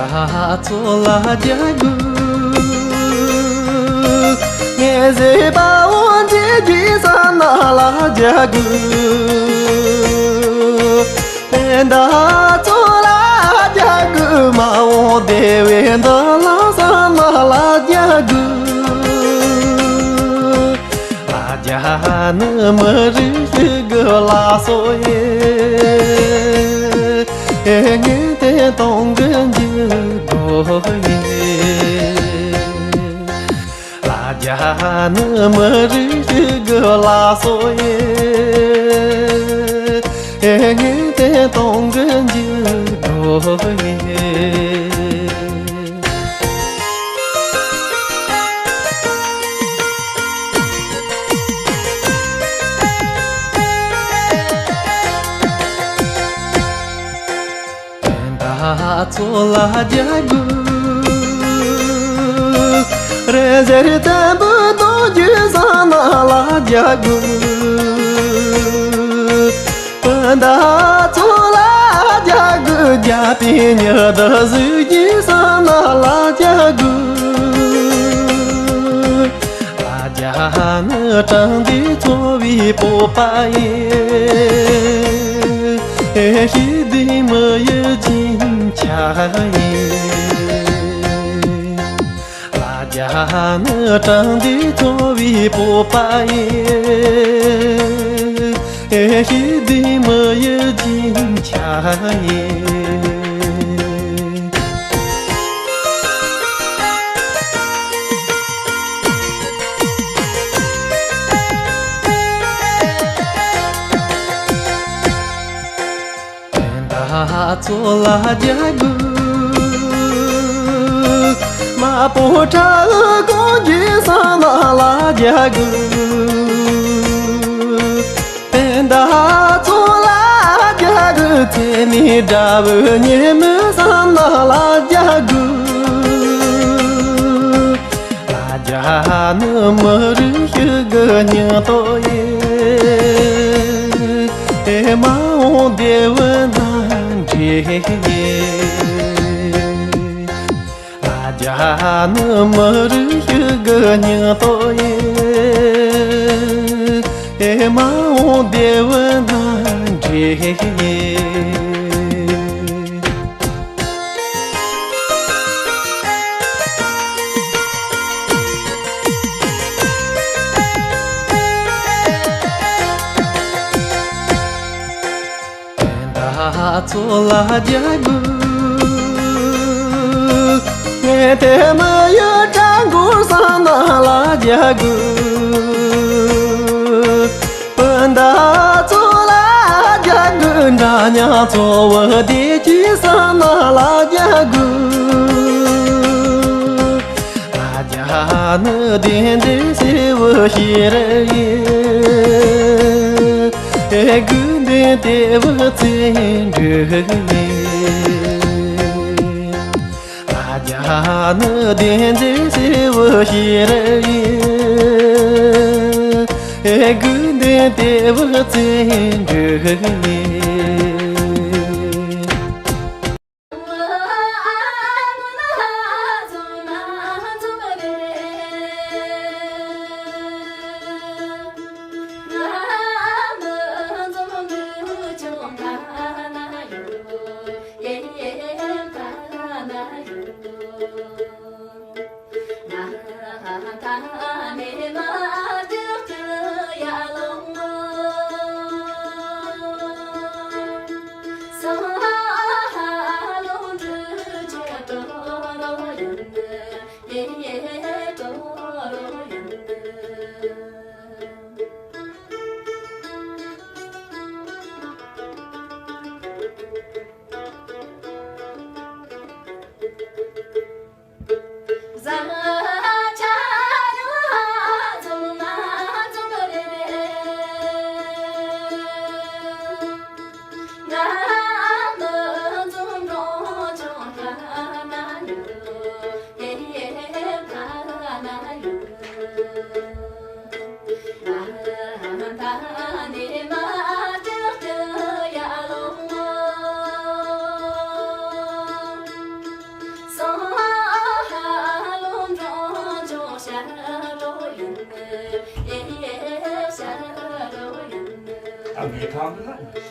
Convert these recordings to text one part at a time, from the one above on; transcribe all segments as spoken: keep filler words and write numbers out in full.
ཚོ་ལ་རྒྱ་གུ། ངས་བཟོས་པའོ་འདི་གི་ས་ན་ལ་རྒྱ་གུ། བན་ད་ཚོ་ལ་རྒྱ་གུ། མ་འོངས་བདེ་བའི་འདི་ལ་ས་ན་ལ་རྒྱ་གུ། ལ་རྒྱ་ནི་མི་རིགས་ཤིག་གི་ལ་སོ་ཡེ། ངས་དེ་གཏོང་གི་འཇུག་དགོས་ཡིན། ལ་རྒྱ་ནི་མི་རིགས་ཤིག་གི་ལ་སོ་ཡེ། ངས་དེ་གཏོང་གི་འཇུག་དགོས་ཡིན། ད་ཚོ་ལ་རྒྱ་གུ། རེ་ཟེར་བཙན་པོ་གཏོང་རྒྱུ་ས་ན་ལ་རྒྱ་གུ། སྤུན་ཟླ་ཚོ་ལ་རྒྱ་གུ། རྒྱ་པའི་མྱི་དེ་གཟིགས་རྒྱུ་ས་ན་ལ་རྒྱ་གུ། ལ་རྒྱ་ནི་དྲང་བདེན་འཚོ་བའི་སྤོབས་པ་ཡིན། ཤེས་ལྡན་མི་ཡི་རྒྱུན་ཆ་ཡིན། ལ་རྒྱ་ནི་དྲང་བདེན་འཚོ་བའི་སྤོབས་པ་ཡིན། ཤེས་ལྡན་མི་ཡི་རྒྱུན་ཆ་ཡིན། ད་ཚོ་ལ་རྒྱ་གུ། མ་པོ་ཁྲ་གོང་གི་ས་ན་ལ་རྒྱ་གུ། བན་ད་ཚོ་ལ་རྒྱ་གུ། ཚེ་ནི་དགྲ་བོ་ཉེ་མི་ས་ན་ལ་རྒྱ་གུ། ལ་རྒྱ་ནི་མི་རིགས་ཤིག་གི་སྙིང་སྟོབས་ཡིན། མ་འོངས་བདེ་བའི་གནས་འདྲེན་ཡིན། ལ་རྒྱ་ནི་མི་རིགས་ཤིག་གི་སྙིང་སྟོབས་ཡིན། མ་འོངས་བདེ་བའི་གནས་འདྲེན་ཡིན། ད་ཚོ་ལ་རྒྱ་གུ། ངས་དེ་མི་ཡི་གྲངས་འགོར་ས་ན་ལ་རྒྱ་གུ། སྤུན་ཟླ་ཚོ་ལ་རྒྱ་གུ། འདྲ་མཉམ་འཚོ་བ་བདེ་སྐྱིད་ས་ན་ལ་རྒྱ་གུ། ལ་རྒྱ་ནི་བདེན་འཛིན་སྲིད་པའི་ཤེས་རབ་ཡིན། དགེ་འདུན་བདེ་བའི་བརྩོན་འགྲུས་ཡིན། ལ་རྒྱ་ནི་བདེན་འཛིན་སྲིད་པའི་ཤེས་རབ་ཡིན། དགེ་འདུན་བདེ་བའི་བརྩོན་འགྲུས་ཡིན། ཨ་མའི་ཁང་དུ་ལ།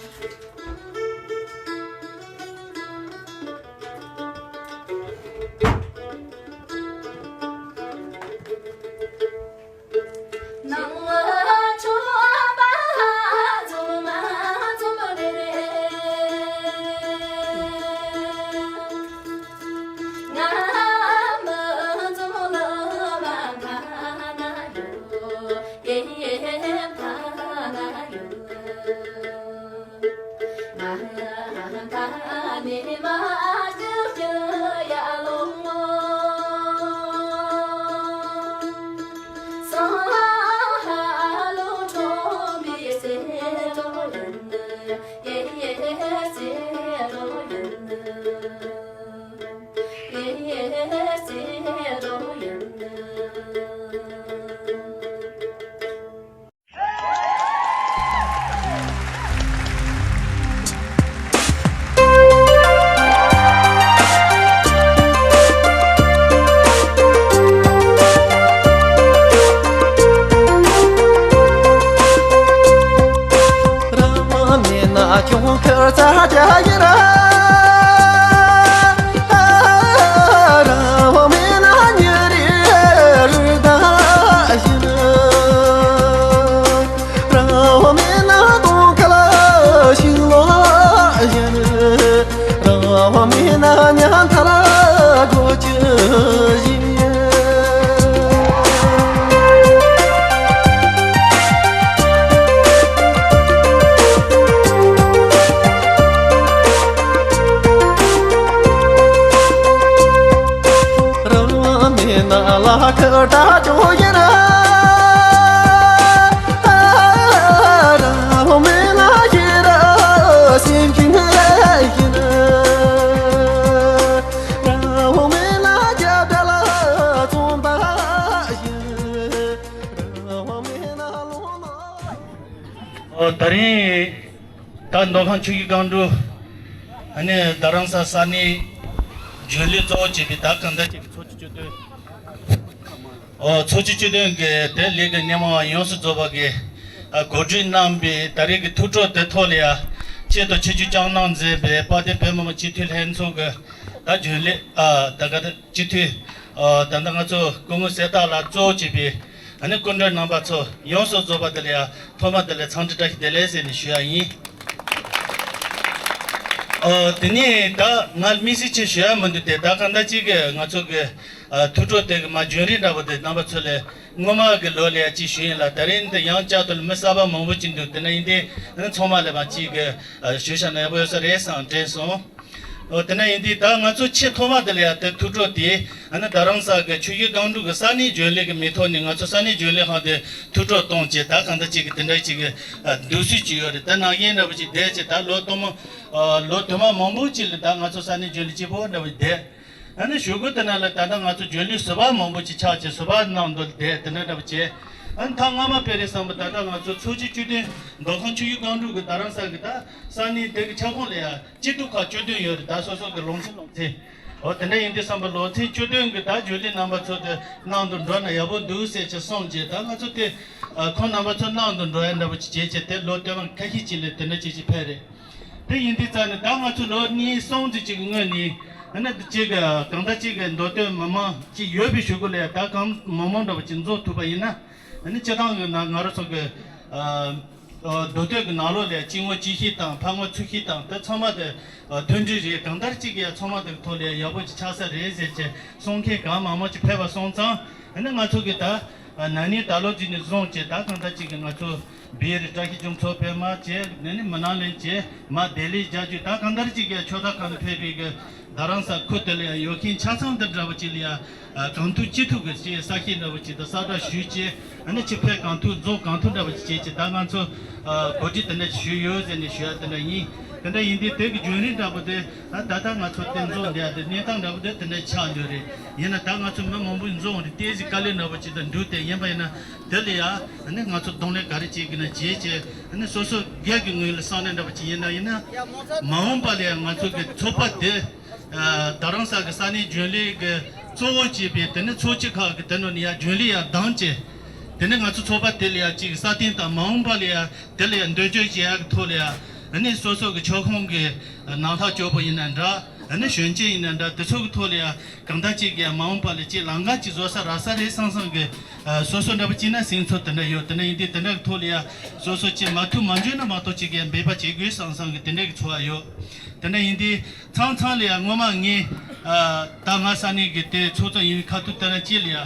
ཨོ། ད་རིང་ད་མདོ་ཁམས་ཆུ་བཞི་སྒང་དྲུག་ཨ་ནི་རྡ་རམ་ས་ས་གནས་རྒྱུན་ལས་གཙོ་བོ་བྱས་པའི་ད་གང་ལྟར་ཅིག་གི་ཚོགས་ཆུང་བཅུ་བདུན། ཨོ། ཚོགས་ཆུང་བཅུ་བདུན་གྱི་དེ་ལས་ཀྱི་སྣེ་མོ་ཡོངས་སུ་རྫོགས་པ་གི་ཨ་གོ་སྒྲིག་གནང་པའི་ད་རེས་ཀྱི་ཐུགས་སྤྲོ་དེ་ཐོག་ལ་ཡ་ཆེད་དུ་ཆིབས་བསྒྱུར་བསྐྱངས་གནང་མཛད་པའི་དཔལ་ལྡན་བོད་མི་མང་སྤྱི་འཐུས་ལྷན་ཚོགས་ཀྱི་ད་རྒྱུན་ལས་ཨ་ད་ག་ད་སྤྱི་འཐུས་ཨ་ད་ལྟ་ང་ཚོ་སྐུ་ངོ་གསེར་རྟ་ལགས་གཙོ་བོ་བྱས་པའི་ཨ་ནི་སྐུ་མགྲོན་རྣམ་པ་ཚོ་ཡོངས་སུ་རྫོགས་པ་དེ་ལ་ཡ་ཐོག་མ་དེ་ལ་འཚམས་འདྲི་བཀྲ་ཤིས་བདེ་ལེགས་ཟེར་ནས་ཞུ་ཡ་ཡིན། ཨོ། དེ་ནས་ད་ང་དམིགས་བསལ་ཅིག་ཞུ་ཡ་མི་འདུག་སྟེ། ད་གང་ལྟར་ཅིག་གི་ང་ཚོ་གི་ཨ་ཐུགས་སྤྲོ་དེ་གི་མ་རྒྱུན་རིང་འདྲ་པོ་དེ་རྣམ་པ་ཚོ་ལ་སྔོན་མ་གི་ལོ་ལ་ཡ་ཅིག་ཞུས་ཡིན་ལ། ད་རིང་འདི་ཡང་བསྐྱར་དུ་མི་གསར་པ་མང་པོ་ཅིག་འདུག་དེ་ན་ཡིན་དེ་ཚང་མ་ལ་མ་ཅིག་གི་ཨ་ཞུ་བྱ་ན་ཡག་པོ་ཡོད་ས་རེད་བསམ་དྲན་སོང་། ཨོ། དེ་ན་ཡིན་དུས་ད་ང་ཚོ་ཆེས་ཐོག་མ་དེ་ལ་ཡ་དེ་ཐུགས་སྤྲོ་དེ་ཨ་ནི་རྡ་རམ་ས་གི་ཆུ་བཞི་སྒང་དྲུག་གི་ས་གནས་རྒྱུན་ལས་ཀྱི་མིང་ཐོག་ནས་ང་ཚོ་ས་གནས་རྒྱུན་ལས་ཁང་དེ་ཐུགས་སྤྲོ་གཏོང་བྱས། ད་གང་ལྟར་ཅིག་གི་དེ་འདྲ་ཅིག་གི་ཨ་འདུག་སྲོལ་ཅིག་ཡོད་རེད། ད་ནང་བཞིན་འདྲ་པོ་ཅིག་བསྡད་བྱས་ད་ལོ་སྟོང་མ་ཨ་ལོ་དུ་མ་མང་པོ་ཅིག་ལ་ད་ང་ཚོ་ས་གནས་རྒྱུན་ལས་གཅིག་པོ་འདྲ་པོ་བསྡད། ཨ་ནི་གཞུག་གུ་དེ་ན་ལ་ད་ལྟ་ང་ཚོ་རྒྱུན་ལས་ཟུར་པ་མང་པོ་ཅིག་ཆགས་བྱས་ཟུར་པ་ནང་དུ་བསྡད་དེ་འདྲ་འདྲ་པོ་བྱས། ཨ་ནི་ད་སྔ་མ་དཔེ་རེད་བསམ་པ་ད་ལྟ་ང་ཚོ་ཚོགས་ཆུང་བཅུ་བདུན་མདོ་ཁམས་ཆུ་བཞི་སྒང་དྲུག་གི་རྡ་རམ་ས་གི་ད་ས་གནས་དེ་གི་ཁྱབ་ཁོངས་ལ་ཡ་སྐྱིད་སྡུག་ཁག་བཅུ་བདུན་ཡོད་རེད། ད་སོ་སོ་གི་ལོ་ཚད་ལོ་ཚད། འོ་དེ་འདྲ་ཡིན་དུས་བསམ་པ་ལོ་ཚད་བཅུ་བདུན་གི་ད་རྒྱུན་ལས་རྣམ་པ་ཚོ་དེ་ནང་དུ་འགྲོ་ན་ཡག་པོ་འདུག་ཟེར་ཅིག་གསུངས་རྗེས་ད་ང་ཚོ་དེ་ཨ་ཁོང་རྣམ་པ་ཚོ་ནང་དུ་འགྲོ་ཡ་འདྲ་པོ་ཅིག་བྱས་བྱས་དེ་ལོ་སྟོད་མ་ཁ་ཤས་ཅིག་ལ་དེ་འདྲ་ཅིག་ཅིག་ཕེབས་རེད། དེ་ཡིན་དུས་ཙང་ནས་ད་ང་ཚོ་ལོ་གཉིས་གསུམ་ཙམ་ཅིག་གི་སྔོན་ནས་ཨ་ནི་ཅིག་གང་ལྟར་ཅིག་གི་མདོ་སྟོད་མི་མང་ཅིག་ཡོད་པའི་གཞུག་གུ་ལ་ད་གང་མང་མང་འདྲ་པོ་ཅིག་འཛོམས་ཐུབ་པ་ཡིན་ན། ཨ་ནི་སྤྱི་བཏང་གི་ནང་ང་རང་ཚོ་གི་ཨ་ཨ་མདོ་སྟོད་ཀྱི་ནང་ལོགས་ལ་སྤྱི་ངོ་བཅུ་བཞི་དང་ཕ་ངོ་ཚོ་བཞི་དང་དེ་ཚང་མ་དེ་ཨ་མཐུན་སྒྲིལ་རེད། གང་ལྟར་ཅིག་ཡ་ཚང་མ་དེ་ཐོག་ལ་ཡག་པོ་ཅིག་ཆགས་ས་རེད་ཟེར་བྱས་གསུང་མཁན་གང་མང་མང་ཅིག་ཕེབས་པ་སོང་ཙང་ཨ་ནི་ང་ཚོ་གི་ད་ཨ་ན་ནིང་ད་ལོ་རྩིས་ནས་བཟུང་བྱས་ད་གང་ལྟར་ཅིག་གི་ང་ཚོ་བེ་རི་བཀྲ་ཤིས་ལྗོངས་མཚོ་པད་མ་བྱས་ན་ནི་མི་ནང་ལེན་བྱས་མ་བདེ་ལེགས་རྒྱལ་རྒྱུ་ད་གང་ལྟར་ཅིག་གི་ཕྱོགས་མཐའ་ཁག་ནས་ཕེབས་པའི་གི་རྡ་རམ་ས་ཁུལ་དེ་ལ་ཡང་ཡོད་མཁན་ཆ་ཚང་འདི་འདྲ་བ་ཅིག་ལ་ཡང་གང་ཐུབ་ཅི་ཐུབ་ཀྱི་ཅིག་ས་གཤིས་འདྲ་བ་ཅིག་དང་ས་བཀྲ་ཞུས་བྱས་ཨ་ནི་ཆེད་ཕེབས་གང་ཐུབ་འཛོམས་གང་ཐུབ་འདྲ་བ་ཅིག་བྱས་ཅིག་ད་ང་ཚོ་གོ་སྒྲིག་དེ་འདྲ་ཞུས་ཡོད་ཟེར་ནས་ཞུ་ཡ་དེ་འདྲ་ཡིན། དེ་འདྲ་ཡིན་དུས་དེ་གི་རྒྱུན་རིང་འདྲ་པོ་དེ་ད་ད་ལྟ་ང་ཚོ་དེ་འཛོམས་བསྡད་ཡ་དེ་གནས་སྟངས་འདྲ་པོ་དེ་དེ་འདྲ་ཆགས་འདུག་རེད། ཡིན་ན་ད་ང་ཚོ་མི་མང་པོ་འཛོམས་རེད་དེ་ཅིག་དཀའ་ལས་འདྲ་པོ་ཅིག་དང་འདུག་དེ་ཡིན་པ་ཡིན་ན་དེ་ལ་ཡ་ཨ་ནི་ང་ཚོ་གདོང་ལེན་ག་རེ་བྱེད་དགོས་ན་བྱེད་ཅེས་ཨ་ནི་སོ་སོ་སྒེར་གྱི་ངོས་ལ་བསམ་ནས་འདྲ་པོ་ཅིག་ཡིན་ན་ཡིན་ན་མ་འོངས་པ་ལ་ཡ་ང་ཚོ་གི་ཚོགས་པ་དེ། རྡ་རམ་ས་གི་ས་གནས་རྒྱུན་ལས་ཀྱི་ གཙོ་བོ་བྱས་པའི་དེ་ནི་ཚོགས་སྤྱི་ཁག་གི་དེ་ནང་ནས་ཡ་རྒྱུན་ལས་ཡ་བདམས་བྱས། དེ་ནི་ང་ཚོ་ཚོགས་པ་དེ་ལ་ཡ་ཅིག་སྲ་བརྟན་དང་མ་འོངས་པ་ལ་ཡ་དེ་ལ་ཡ་མདུན་སྐྱོད་བྱེད་ཡག་གི་ཐོག་ལ་ཡ་ཨ་ནི་སོ་སོ་གི་ཕྱོགས་ཁོངས་ཀྱི་ནང་ལྷག་སྐྱོ་པོ་ཡིན་ན་འདྲ། ཨ་ནི་གཞོན་སྐྱེས་ཡིན་ན་འདྲ། དེ་ཚོ་གི་ཐོག་ལ་ཡ་གང་ལྟར་ཅིག་གི་མ་འོངས་པ་ལ་ཅིག་ལམ་ཁ་ཅིག་བཟོ་ས་རག་ས་རེད་བསམ་བསམ་གི། ཨ་སོ་སོ་འདྲ་པོ་ཅིག་ན་སེམས་ཚོར་དེ་འདྲ་ཡོད། དེ་འདྲ་ཡིན་དུས་དེ་འདྲ་གི་ཐོག་ལ་ཡ་སོ་སོ་ཅིག་མ་ཐུབ་མ་འཇོན་ན་མ་གཏོགས་ཅིག་གི་འབད་པ་བྱེད་དགོས་བསམ་བསམ་གི་དེ་འདྲ་གི་ཚོར་བ་ཡོད། དེ་འདྲ་ཡིན་དུས་མཚམས་མཚམས་ལ་ཡ་སྔོན་མ་ངས་ཨ་ད་ང་ས་གནས་གི་དེ་ཚོགས་གཙོ་ཡིན་པའི་ཁ་ཐུག་དེ་འདྲ་ཅིག་ལ་ཡ།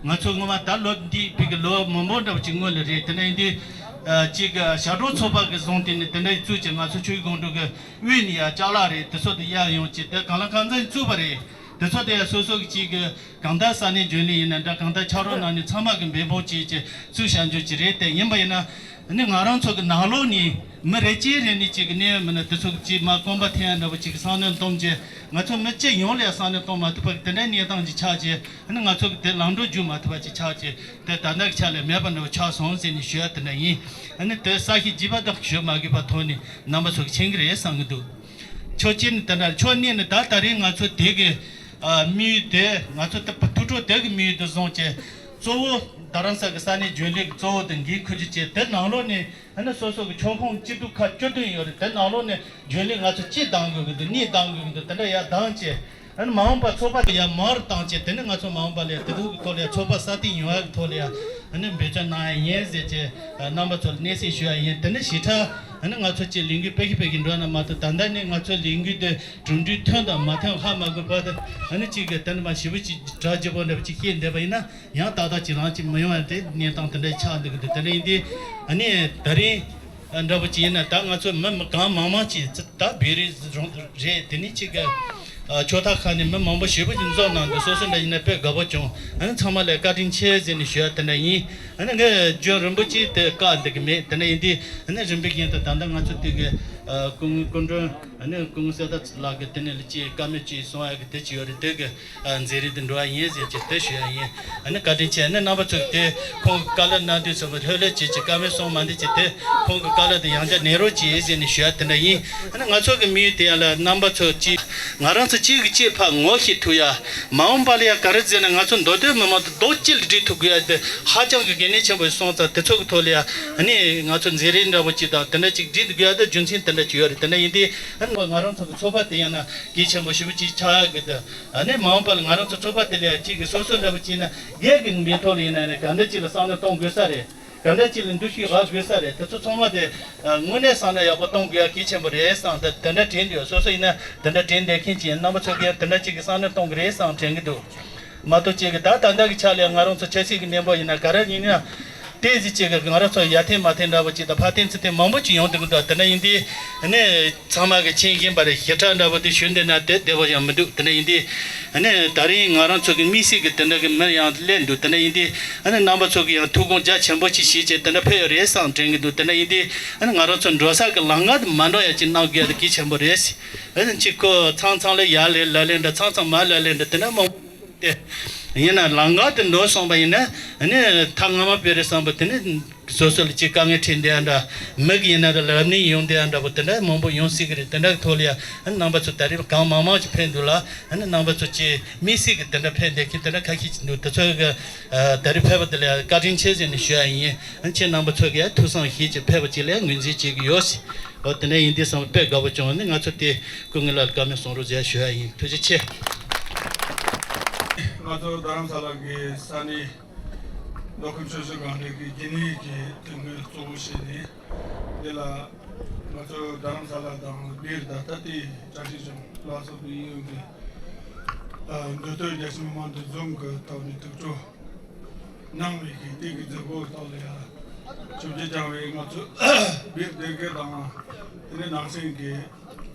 ང་ཚོ་སྔོན་མ་ད་ལོ་འདི་བོད་ཀྱི་ལོ་མང་པོ་འདྲ་པོ་ཅིག་སྔོན་ལ་རེད། དེ་འདྲ་ཡིན་དུས་ཨ་ཅིག་ཨ་ཞབས་བྲོ་ཚོགས་པ་གི་བཟུང་སྟེ་ནས་དེ་འདྲ་ཡི་བཙུགས་ཀྱི་ང་ཚོ་ཆོས་དགོང་དྲོ་གི་དབུས་ནས་ཡ་ཅ་ལག་རེད། དེ་ཚོ་དེ་གཡར་ཡོང་ཅིག་དེ་གང་ལ་གང་འཚམ་བཙུགས་པ་རེད། དེ་ཚོ་དེ་ཡ་སོ་སོ་གི་ཅིག་གི་གང་ལྟར་ས་གནས་རྒྱུན་ལས་ཡིན་ན་འདྲ། གང་ལྟར་ཕྱག་རོགས་གནང་ནས་ཚང་མ་གི་འབད་འབུངས་བྱས་ཅིག་བཙུགས་བཞག་རྒྱུ་ཅིག་རེད། དེ་ཡིན་པ་ཡིན་ན་ནི་ང་རང་ཚོ་གི་ནང་ལོགས་ནས་མི་རེ་གཅིག་རེ་གཉིས་ཅིག་གི་གནས་ཡོད་མིན་ན་དེ་ཚོ་གི་ཅིག་མ་སྐོམ་པ་ཐེབས་ཡ་འདྲ་པོ་ཅིག་གི་བསམ་བློ་གཏོང་རྒྱུ། ང་ཚོ་མི་སྤྱི་ཡོངས་ལ་ཡ་བསམ་བློ་གཏོང་མ་ཐུབ་པ་གི་དེ་འདྲའི་གནས་སྟངས་ཅིག་ཆགས་རྗེས་ཨ་ནི་ང་ཚོ་གི་དེ་ལམ་འགྲོ་རྒྱུག་མ་ཐུབ་པ་ཅིག་ཆགས་རྗེས་དེ་ད་ལྟ་གི་ཆ་ལ་མེད་པ་འདྲ་པོ་ཆགས་སོང་ཟེར་ནས་ཞུ་ཡ་དེ་འདྲ་ཡིན། ཨ་ནི་དེ་ས་ཞིག་བགྱིས་པ་དག་ཞུ་མ་དགོས་པ་ཐོག་ནས་རྣམ་པ་ཚོ་གི་མཁྱེན་གི་རེད་བསམ་གི་འདུག་ཕྱོགས་གཅིག་ནས་དེ་འདྲ། ཕྱོགས་གཉིས་ནས་ད་ད་རེས་ང་ཚོ་དེ་གི་ཨ་དམིགས་ཡུལ་དེ་ང་ཚོ་དེ་ཐུགས་སྤྲོ་དེ་གི་དམིགས་ཡུལ་དེ་བཟུང་བྱས་གཙོ་བོ་རྡ་རམ་ས་གི་ས་གནས་རྒྱུན་ལས་གི་གཙོ་བོ་དེ་འགན་འཁུར་རྒྱུ་བྱས། དེ་ནང་ལོགས་ནས་ཨ་ནི་སོ་སོ་གི་ཕྱོགས་ཁོངས་སྐྱིད་སྡུག་ཁག་བཅུ་བདུན་ཡོད་རེད། དེ་ནང་ལོགས་ནས་རྒྱུན་ལས་ང་ཚོ་གཅིག་བདམས་དགོས་ཀྱི་འདུག་གཉིས་བདམས་དགོས་ཀྱི་འདུག་དེ་འདྲ་ཡར་བདམས་བྱས། ཨ་ནི་མ་འོངས་པ་ཚོགས་པ་དེ་ཡར་མང་རུ་བཏང་བྱས། དེ་ནི་ང་ཚོ་མ་འོངས་པ་ལ་དེ་དག་གི་ཐོག་ལ་ཚོགས་པ་སྲ་བརྟན་ཡོང་ཡག་གི་ཐོག་ལ་ཨ་ནི་འབད་བརྩོན་གནང་ཡ་ཡིན་ཟེར་བྱས་རྣམ་པ་ཚོ་ལ་སྙན་སེང་ཞུ་ཡ་ཡིན། དེ་ནི་ཞེ་དྲག་ཨ་ནི་ང་ཚོ་ཅིག་ལས་འགུལ་སྤེལ་གི་སྤེལ་གི་འགྲོ་ན་མ་གཏོགས། ད་ལྟ་ནི་ང་ཚོ་ལས་འགུལ་དེ་གྲུབ་འབྲས་ཐོན་དང་མ་ཐོན་ཧ་མ་གོ་བར་དུ་ཨ་ནི་ཅིག་གི་དེ་ནི་མ་ཞེ་པོ་ཅིག་གྲ་རྒྱས་པོ་འདྲ་པོ་ཅིག་བཤད་བསྡད་པ་ཡིན་ན། ཡང་ཏག་ཏག་ཅིག་རང་ཅིག་མི་ཡོང་བ་དེ་གནས་སྟངས་དེ་འདྲ་ཆགས་འདུག་གི་འདུག་དེ་འདྲ་ཡིན་དུས་ཨ་ནི་ད་རིང་འདྲ་པོ་ཅིག་ཡིན་ན་ད་ང་ཚོ་མི་མི་གང་མང་མང་ཅིག་ད་བོད་རིགས་རང་རེད། དེ་ནི་ཅིག་གི་ཕྱོགས་མཐའ་ཁག་ནས་མི་མང་པོ་ཞེ་པོ་ཅིག་འཛོམས་གནང་འདུག་སོ་སོ་འདྲ་ཡིན་ན་དཔེ་དགའ་པོ་བྱུང་། ཨ་ནི་ཚང་མ་ལ་བཀའ་དྲིན་ཆེ་ཟེར་ནས་ཞུ་ཡ་དེ་འདྲ་ཡིན། ཨ་ནི་ངས་རྒྱུན་རིང་པོ་ཅིག་དེ་བཀག་འདུག་གི་མེད། དེ་འདྲ་ཡིན་དུས་ཨ་ནི་རིམ་པ་བཞིན་དུ་ད་ལྟ་ང་ཚོ་དེ་གི་སྐུ་སྐུ་མགྲོན་ཨ་ནི་སྐུ་ངོ་གསལ་ཐར་ལགས་ཀྱི་དེ་ནས་ལ་ཅིག་བཀའ་མོལ་ཅིག་གསུང་ཡ་གི་དེ་ཅིག་ཡོད་རེད། དེ་གི་མཛད་རིམ་དུ་འགྲོ་བ་ཡིན་ཟེར་གྱི་དེ་ཞུ་ཡ་ཡིན། ཨ་ནི་བཀའ་དྲིན་ཆེ། ཨ་ནི་རྣམ་པ་ཚོས་དེ་ཁོང་གི་བཀའ་སློབ་གནང་དུས་ཙམ་པ་ལྷོད་ལྷོད་བྱེད་ཀྱི་བཀའ་མོལ་གསུང་མ་འདི་བྱེད་དེ་ཁོང་གི་བཀའ་སློབ་དེ་ཡང་བསྐྱར་ནན་རོགས་གྱིས་ཟེར་ནས་ཞུ་ཡ་དེ་འདྲ་ཡིན། ཨ་ནི་ང་ཚོ་གི་དམིགས་ཡུལ་དེ་ཡང་ལ་རྣམ་པ་ཚོ་གཅིག་ང་རང་ཚོ་གཅིག་གིས་གཅིག་ཕར་ངོ་ཤེས་ཐུབ་ཡ། མ་འོངས་པ་ལ་ཡ་ག་རེ་ཟེར་ན་ང་ཚོ་མདོ་སྟོད་མི་མང་དང་རྡོག་གཅིག་ལ་སྒྲིལ་ཐུབ་དགོས་ཡ་དེ་ཧ་ཅང་གི་གལ་གནད་ཆེན་པོ་སོང་ཙང་དེ་ཚོ་གི་ཐོག་ལ་ཡ་ཨ་ནི་ང་ཚོ་མཛད་རིམ་འདྲ་པོ་གཅིག་དང་དེ་འདྲ་གཅིག་སྒྲིལ་དགོས་ཡ་དེ་རྒྱུ་མཚན་དེ་འདྲ་གཅིག་ཡོད་རེད། དེ་འདྲ་ཡིན་དུས་ཨ་ནི་ང་རང་ཚོ་གི་ཚོགས་པ་དེ་ཡང་ན་གལ་ཆེན་པོ་ཞེ་པོ་ཅིག་ཆགས་ཡོད་གི་འདུག་ཨ་ནི་མ་འོངས་པ་ལ་ང་རང་ཚོ་ཚོགས་པ་དེ་ལ་ཡང་གཅིག་གི་སོ་སོ་འདྲ་པོ་གཅིག་ན་སྒེར་གྱི་མི་ཐོག་ལ་ཡིན་ན་ནི་ག་འདྲ་ཅིག་ལ་བསམ་བློ་གཏོང་དགོས་ས་རེད། ག་འདྲ་ཅིག་ལ་འདུ་ཤེས་རག་དགོས་ས་རེད། དེ་ཚོ་ཚང་མ་དེ་དངོས་གནས་བསམ་བློ་ཡག་པོ་གཏོང་དགོས་ཡ་གལ་ཆེན་པོ་རེད་བསམ། དེ་དེ་འདྲ་དྲན་འདུག་སོ་སོ་ཡིན་ན་དེ་འདྲ་དྲན་བསྡད་མཁན་ཅིག་ཡིན། རྣམ་པ་ཚོ་གིས་ཡང་དེ་འདྲ་ཅིག་གི་བསམ་བློ་གཏོང་གི་རེད་བསམ་དྲན་གི་འདུག་མ་གཏོགས་ཅིག་གི་ད་ད་ལྟ་གི་ཆ་ལ་ཡང་ང་རང་ཚོ་ཆབ་སྲིད་ཀྱི་མི་འབོར་ཡིན་ན་ག་རེ་ཡིན་ན། ཏོག་ཙམ་ཅིག་གི་ང་རང་ཚོ་ཡར་ཐོན་མར་ཐོན་འདྲ་པོ་ཅིག་དང་ཕར་འཐེན་ཚུར་འཐེན་མང་པོ་ཅིག་ཡོང་སྡོད་ཀྱི་འདུག་དེ་འདྲ་ཡིན་དུས་ཨ་ནི་ཚང་མ་གི་མཁྱེན་བཞིན་པ་རེད། ཞེ་དྲག་འདྲ་པོ་དེ་ཞུ་འདོད་ན་དེ་བདེ་པོ་ཡང་མི་འདུག་དེ་འདྲ་ཡིན་དུས་ཨ་ནི་ད་རིང་ང་རང་ཚོ་གི་དམིགས་བསལ་གྱི་དེ་འདྲ་གི་མི་ཡང་སླེབས་འདུག་དེ་འདྲ་ཡིན་དུས་ཨ་ནི་རྣམ་པ་ཚོ་གི་ཡང་ཐུགས་དགོངས་རྒྱ་ཆེན་པོ་ཅིག་བྱས་བྱས་དེ་འདྲ་ཕེབས་ཡོད་རེད་བསམ་དྲན་གྱི་འདུག་དེ་འདྲ་ཡིན་དུས་ཨ་ནི་ང་རང་ཚོ་འགྲོ་ས་གི་ལམ་ཁ་དེ་མ་འགྲོ་ཡ་ཅིག་གནང་དགོས་ཡ་དེ་གལ་ཆེན་པོ་རེད། ཨ་ནི་གཅིག་ཁོ་ཚང་ཚང་ལ་ཡར་ལས་ལ་ལས་འདྲ་ཚང་ཚང་མར་ལ་ལས་འདྲ་དེ་འདྲ་མང་པོ། དེ་ཡིན་ན་ལམ་ཁ་དེ་འགྲོ་སོང་པ་ཡིན་ན་ཨ་ནི་ཐག་སྔ་མ་བོད་རེད་བསམ་པ་དེ་ནི་སོ་སོ་ལ་ཅིག་དཀའ་ངལ་འཕྲད་བསྡད་ཡ་འདྲ། མི་གི་ཡིན་ན་ར་ལབ་ནི་ཡོང་བསྡད་ཡ་འདྲ་པོ་དེ་འདྲ་མང་པོ་ཡོང་སྲིད་གི་རེད། དེ་འདྲ་གི་ཐོག་ལ་ཡ་ཨ་ནི་རྣམ་པ་ཚོ་ད་རེས་གང་མང་མང་ཅིག་ཕེབས་འདུག་ལ། ཨ་ནི་རྣམ་པ་ཚོ་ཅིག་དམིགས་བསལ་གི་དེ་འདྲ་ཕེབས་བསྡད་མཁན་དེ་འདྲ་ཁ་ཤས་ཅིག་འདུག་དེ་ཚོ་གི་ཨ་ད་རེས་ཕེབས་པ་དེ་ལ་ཡ་བཀའ་དྲིན་ཆེ་ཟེར་ནས་ཞུ་ཡ་ཡིན། ཨ་ནི་ཁྱེད་རྣམ་པ་ཚོ་གི་ཡ་ཐུགས་བསམ་བཞེས་ཅིག་ཕེབས་པ་ཅིག་ལ་ཡ་ངོས་འཛིན་བྱེད་གི་ཡོད་ཟེར། འོ་དེ་འདྲ་ཡིན་དུས་བསམ་པ་དཔེ་དགའ་པོ་བྱུང་བ་ནི་ང་ཚོ་དེ་སྐུ་ངོ་ལགས་ལ་བཀའ་མོལ་གསུང་རོགས་ཟེར་ཞུ་ཡ་ཡིན། ཐུགས་རྗེ་ཆེ། ང་ཚོ་རྡ་རམ་ས་ལ་གི་ས་གནས་མདོ་ཁམས་ཆུ་བཞི་སྒང་དྲུག་གི་རྒྱུན་ལས་ཀྱི་དོན་དག་གཙོ་བོ་བྱས་ནས་འདི་ལ་ང་ཚོ་རྡ་རམ་ས་ལ་དང་སྦིར་ད་ལྟ་དེ་བཀྲ་ཤིས་ལྗོངས་ལ་སོགས་པའི་ཡུལ་གྱི་མདོ་སྟོད་རྒྱ་ཆེ་མི་མང་འདུ་འཛོམས་ཀྱི་ཐོག་ནས་ཐུགས་སྤྲོ་གནང་བའི་གི་དེ་གི་མཛད་སྒོ་ཐོག་ལ་ཡང་ཞབས་ཕྱི་བཅར་བའི་ང་ཚོ་སྦིར་སྡེ་དགེ་དང་དེ་ནས་ནང་སེམས་ཀྱི་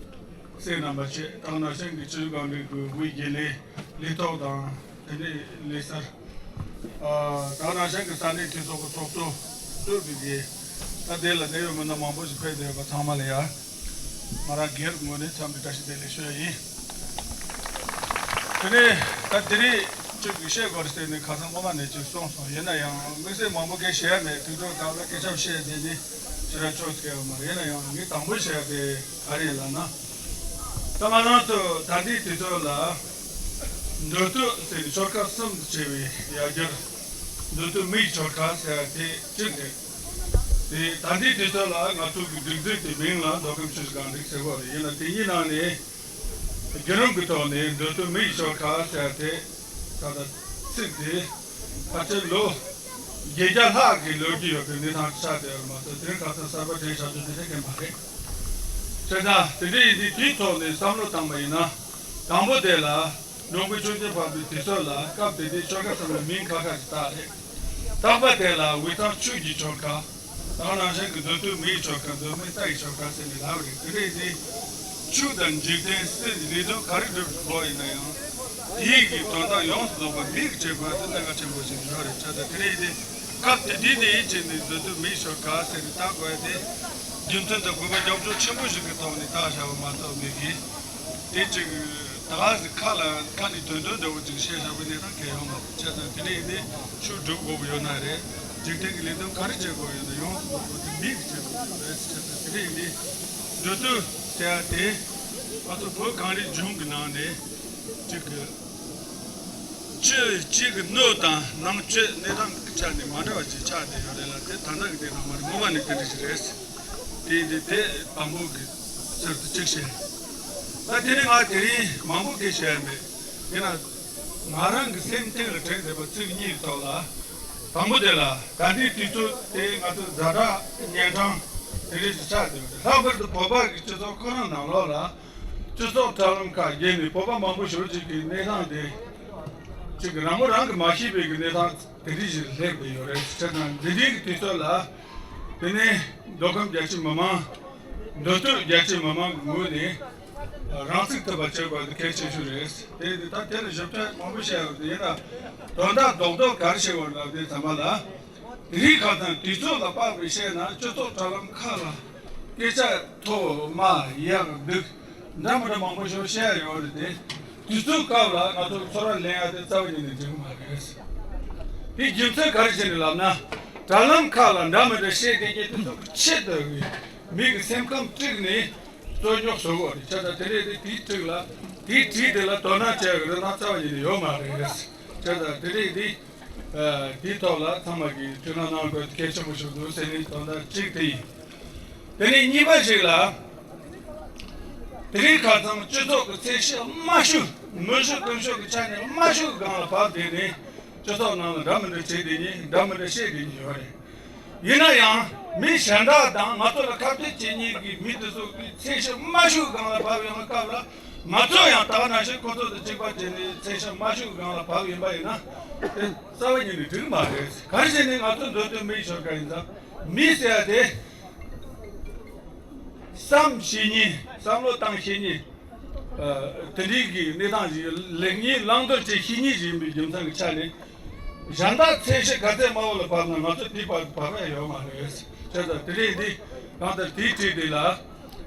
སྲས་རྣམ་པ་ཆེ་དང་ནང་སེམས་ཀྱི་ཆུ་བཞི་སྒང་དྲུག་གི་དབུས་དགེ་ལས་ལས་ཐོག་དང་དེ་ནས་ལས་སར་དང་ནང་སེམས་ཀྱི་ས་གནས་དེ་ཚོ་གི་ཚོགས་གཙོ་གཙོས་པའི་གི་ད་དེ་ལ་གནད་ཡོད་མི་སྣ་མང་པོ་ཞིག་ཕེབས་བསྡད་པ་ཚང་མ་ལ་ཡང་ང་རང་སྒེར་ངོས་ནས་འཚམས་འདྲི་བཀྲ་ཤིས་བདེ་ལེགས་ཞུ་ཡ་ཡིན། དེ་ནས་ད་དེ་རིང་ཅིག་གི་བཤད་དགོས་རེད་ཟེར་ནས་ཁ་སང་སྔོན་མ་ནས་ཅིག་གསུངས་སོང་། ཡིན་ན་ཡང་དམིགས་བསལ་མང་པོ་སྐད་བཤད་ཡ་མེད། དུས་ཚོད་ད་ལ་སྐད་ཆ་བཤད་བསྡད་ནི་ཅི་ར་ཆོག་ཟེར་ཡ་མ་རེད། ཡིན་ན་ཡང་ངས་དང་པོ་བཤད་ཡ་དེ་ག་རེ་ལབ་ན། ད་ང་རང་ཚོ་ད་ལྟའི་དུས་ཚོད་ལ་ མདོ་སྟོད་ཟེར་ནས་ཆོལ་ཁ་གསུམ་དུ་ཕྱེ་བའི་ཡ་གྱལ་མདོ་སྟོད་མི་ཡི་ཆོལ་ཁ་ཟེར་ཡ་དེ་གཅིག་རེད། དེ་ད་ལྟའི་དུས་ཚོད་ལ་ང་ཚོ་གི་སྒྲིག་འཛུགས་དེ་མིང་ལ་མདོ་ཁམས་ཆུ་བཞི་སྒང་དྲུག་ཟེར་བ་རེད། ཡིན་ན་དེ་གཉིས་ནང་ནས་བརྒྱུད་རིམ་གྱི་ཐོག་ནས་མདོ་སྟོད་མི་ཡི་ཆོལ་ཁ་ཟེར་ཡ་དེ་ད་ལྟ་ཚིག་དེ་ཕལ་ཆེར་ལོ་བརྒྱད་བརྒྱ་ལྷག་གི་ལོ་རྒྱུས་ཡོད་པའི་གནས་སྟངས་ཆགས་བསྡད་ཡོད་མ་གཏོགས། དེ་རིང་ཁ་སང་གསར་པ་དྲན་བཞག་རྒྱུ་དེ་འདྲ་གང་ཡང་མ་རེད། བྱས་ཙང་དེ་འདྲ་ཡིན་དུས་དེའི་ཐོག་ནས་བསམ་བློ་བཏང་པ་ཡིན་ན། དང་པོ་དེ་ལ་འགྲོ་མགོན་ཆོས་རྒྱལ་འཕགས་པའི་དུས་ཚོད་ལ་སྐབས་དེ་དུས་ཆོལ་ཁ་གསུམ་ལ་མིང་ཁ་ཁ་ཅིག་བཏགས་རེད། རྟག་པ་དེ་ལ་དབུས་གཙང་ཆོས་ཀྱི་ཆོལ་ཁ། ད་ནང་བཞིན་གྱི་མདོ་སྟོད་མི་ཡི་ཆོལ་ཁ། མདོ་སྨད་རྟ་ཡི་ཆོལ་ཁ་ཟེར་ནས་ལབ་རེད། དེ་འདྲ་ཡིན་དུས་ཆོས་དང་འཇིག་རྟེན་སྲིད་ཀྱི་ལས་དོན་ག་རེ་སྒྲུབ་དགོས་ཡིན་ན་ཡང་། དེའི་གི་དོན་དག་ཡོངས་སུ་རྫོགས་པ་མི་གིས་བྱེད་དགོས་པ་དེ་གནད་འགག་ཆེན་པོ་ཞིག་ཡོད་རེད། བྱས་ཙང་དེ་འདྲ་ཡིན་དུས་སྐབས་དེ་དུས་དེའི་ཆེད་ནས་མདོ་སྟོད་མི་ཡི་ཆོལ་ཁ་ཟེར་ནས་བཏགས་དགོས་ཡ་དེ་རྒྱུ་མཚན་དང་དགོས་པ་རྒྱབ་ལྗོངས་ཆེན་པོ་ཞིག་གི་ཐོག་ནས་བཏགས་བཞག་པ་མ་གཏོགས། མི་གིས་དེ་ཅིག་ད་ག་ཟེ་ཁ་ལ་ཁ་ནས་དོན་དོན་འདྲ་བོ་ཅིག་བཤད་བཞག་པའི་གནས་སྟངས་གང་ཡང་ཡོད་མ་རེད། བྱས་ཙང་དེ་འདྲ་ཡིན་དུས་ཆོས་སྒྲུབ་དགོས་པ་ཡོད་ན་རེད། འཇིག་རྟེན་གྱི་ལས་དོན་ག་རེ་བྱེད་དགོས་ཡོད་ན་ཡོངས་སུ་རྫོགས་པ་དེ་མི་གིས་བྱེད་དགོས་ཀྱི་རེད། བྱས་ཙང་དེ་འདྲ་ཡིན་དུས་མདོ་སྟོད་ཟེར་ཡ་དེ་ང་ཚོ་བོད་གངས་རིའི་ལྗོངས་ཀྱི་ནང་ནས་ཅིག་གི་ཆོས་གཅིག་གི་སྣོད་དང་ནང་ཆོས་གནས་སྟངས་ཀྱི་ཆ་ནས་མ་འདྲ་བ་ཅིག་ཆགས་བསྡད་ཡོད་རེད་ལ། དེ་ད་ལྟ་གི་གནས་སྟངས་མ་རེད། སྔོན་མ་ནས་དེ་འདྲ་ཞིག་རེད། དེ་ཡིན་དུས་དེ་དང་པོ་གི་ཟུར་དུ་གཅིག་བཤད། ད་དེ་ནས་ང་དེ་རིང་མང་པོ་སྐད་བཤད་ཡ་མེད། ཡིན་ན་ང་རང་གི་སེམས་གཏིང་ལ་དྲན་བསྡད་པ་ཚིག་གཉིས་ཀྱི་ཐོག་ལ། དང་པོ་དེ་ལ་ད་ལྟའི་དུས་ཚོད་དེ་ང་ཚོ་ཛ་དྲག་གཉན་འཕྲང་དེ་འདྲ་ཞིག་ཆགས་བསྡད་ཡོད་རེད། ལྷག་པར་དུ་བོད་པ་གི་སྤྱི་ཚོགས་ཁོ་རང་ནང་ལོགས་ལ་སྤྱི་ཚོགས་དྲ་ལམ་ཁག་བརྒྱུད་ནས་བོད་པ་མང་པོ་ཞེ་པོ་ཅིག་གི་གནས་སྟངས་དེ་ཅིག་གི་རང་མོས་རང་གིས་མ་ཤེས་པའི་གི་གནས་སྟངས་དེ་འདྲ་ཞིག་སླེབས་བསྡད་ཡོད་རེད། བྱས་ཙང་འདི་འདྲའི་གི་དུས་ཚོད་ལ། དེ་ནས་མདོ་ཁམས་རྒྱལ་སྤྱིའི་མི་མང་། མདོ་སྟོད་རྒྱལ་སྤྱིའི་མི་མང་གི་ངོས་ནས་རང་ཚུགས་ཐུབ་པ་བྱེད་དགོས་དེ་གལ་ཆེ་ཤོས་རེད། དེ་ཡིན་དུས་ད་དེ་ལ་ཞིབ་ཕྲ་མང་པོ་བཤད་ཡོད་དེ་ཡིན་ན། དོན་དག་རྡོག་རྡོག་ག་རེ་བཤད་དགོས་ལབ་དུས་ཚང་མ་ལ། དེ་རིང་ཁ་སང་དུས་ཚོད་ལ་དཔག་པའི་བཤད་ན་སྤྱི་ཚོགས་དྲ་ལམ་ཁག་ལ་སྐད་ཆ་མཐོ་དམའ་ཡག་སྡུག་འདྲ་མི་འདྲ་མང་པོ་ཞིག་བཤད་ཡོད་རེད་དེ། དུས་ཚོད་སྐབས་ལ་ང་ཚོ་ཚོར་བ་ལེན་ཡ་དེ་རྩ་བ་ཉིད་ནས་འགྲིག་མ་རེད། དེ་རྒྱུ་མཚན་ག་རེ་བྱས་ནས་ལབ་ན། དྲ་ལམ་ཁག་ལ་འདྲ་མི་འདྲ་བཤད་བསྡད་མཁན་དེ་ཚོ་གི་ཆེད་དུ་མི་གི་སེམས་ཁམས་དཀྲུགས་ནས་རྩོད་རྙོག་བཟོ་གི་ཡོད་རེད། བྱས་ཙང་དེ་རེད་དེ། དེའི་དཀྲུག་ལ་དེའི་དྲིས་དེ་ལ་དོ་སྣང་བྱས་ཡོད་རེད་ན་རྩ་བ་ཉིད་ནས་ཡོད་མ་རེད། བྱས་ཙང་དེ་རེད་དེ། ཨ། དེའི་ཐོག་ལ་ཚང་མ་གིས་ཐུགས་སྣང་གནང་དགོས་གལ་ཆེན་པོ་ཞིག་འདུག་ཟེར་ནས་དོན་དག་གཅིག་དེ་ཡིན། དེ་ནས་གཉིས་པ་ཞིག་ལ། དེ་རིང་ཁ་སང་སྤྱི་ཚོགས་ཀྱི་ཚད་གཞི་དམའ་ཤོས། མི་ཤོས་ཀུན་ཤོས་ཀྱི་ཆ་ནས་དམའ་ཤོས་ཀྱི་སྒང་ལ་བབས་བསྡད་ནས་སྤྱི་ཚོགས་ནང་ལ་འདྲ་མི་འདྲ་བྱེད་བསྡད་མཁན། འདྲ་མི་འདྲ་བཤད་བསྡད་མཁན་ཡོད་རེད། ཡིན་ན་ཡང་མི་གཞན་དག་དང་ང་ཚོ་ལ་ཁ་གཏད་བྱེད་མཁན་གྱི་མི་དེ་ཚོ་གི་ཚད་གཞི་དམའ་ཤོས་སྒང་ལ་བབས་ཡོང་བའི་སྐབས་ལ། ང་ཚོ་ཡང་ད་ག་ནང་བཞིན་ཁོ་ཚོ་དང་གཅིག་པ་བྱས་ནས་ཚད་གཞི་དམའ་ཤོས་སྒང་ལ་བབས་ཡིན་པ་ཡིན་ན། དེ་རྩ་བ་ཉིད་ནས་འགྲིག་མ་རེད། ག་རེ་བྱས་ནས་ང་ཚོ་མདོ་སྟོད་མི་ཡི་ཆོལ་ཁ་ཡིན་ཙང་། མི་ཟེར་ཡ་དེ་བསམ་ཤེས་མཁན། བསམ་བློ་བཏང་ཤེས་མཁན། ཨ། དེ་འདྲའི་གི་གནས་སྟངས་ཤིག་ལེགས་ཉེས་བླང་དོར་བྱེད་ཤེས་མཁན་ཞིག་ཡིན་པའི་རྒྱུ་མཚན་གྱི་ཆ་ནས། གཞན་དག་ཚད་གཞི་ག་ཚད་དམའ་བོ་ལ་བབས་ན་ང་ཚོ་དེའི་བར་དུ་བབས་ཡ་ཡོད་མ་རེད། བྱས་ཙང་དེ་རེད་འདི། གང་ལྟར་དེའི་གྲས་དེ་ལ་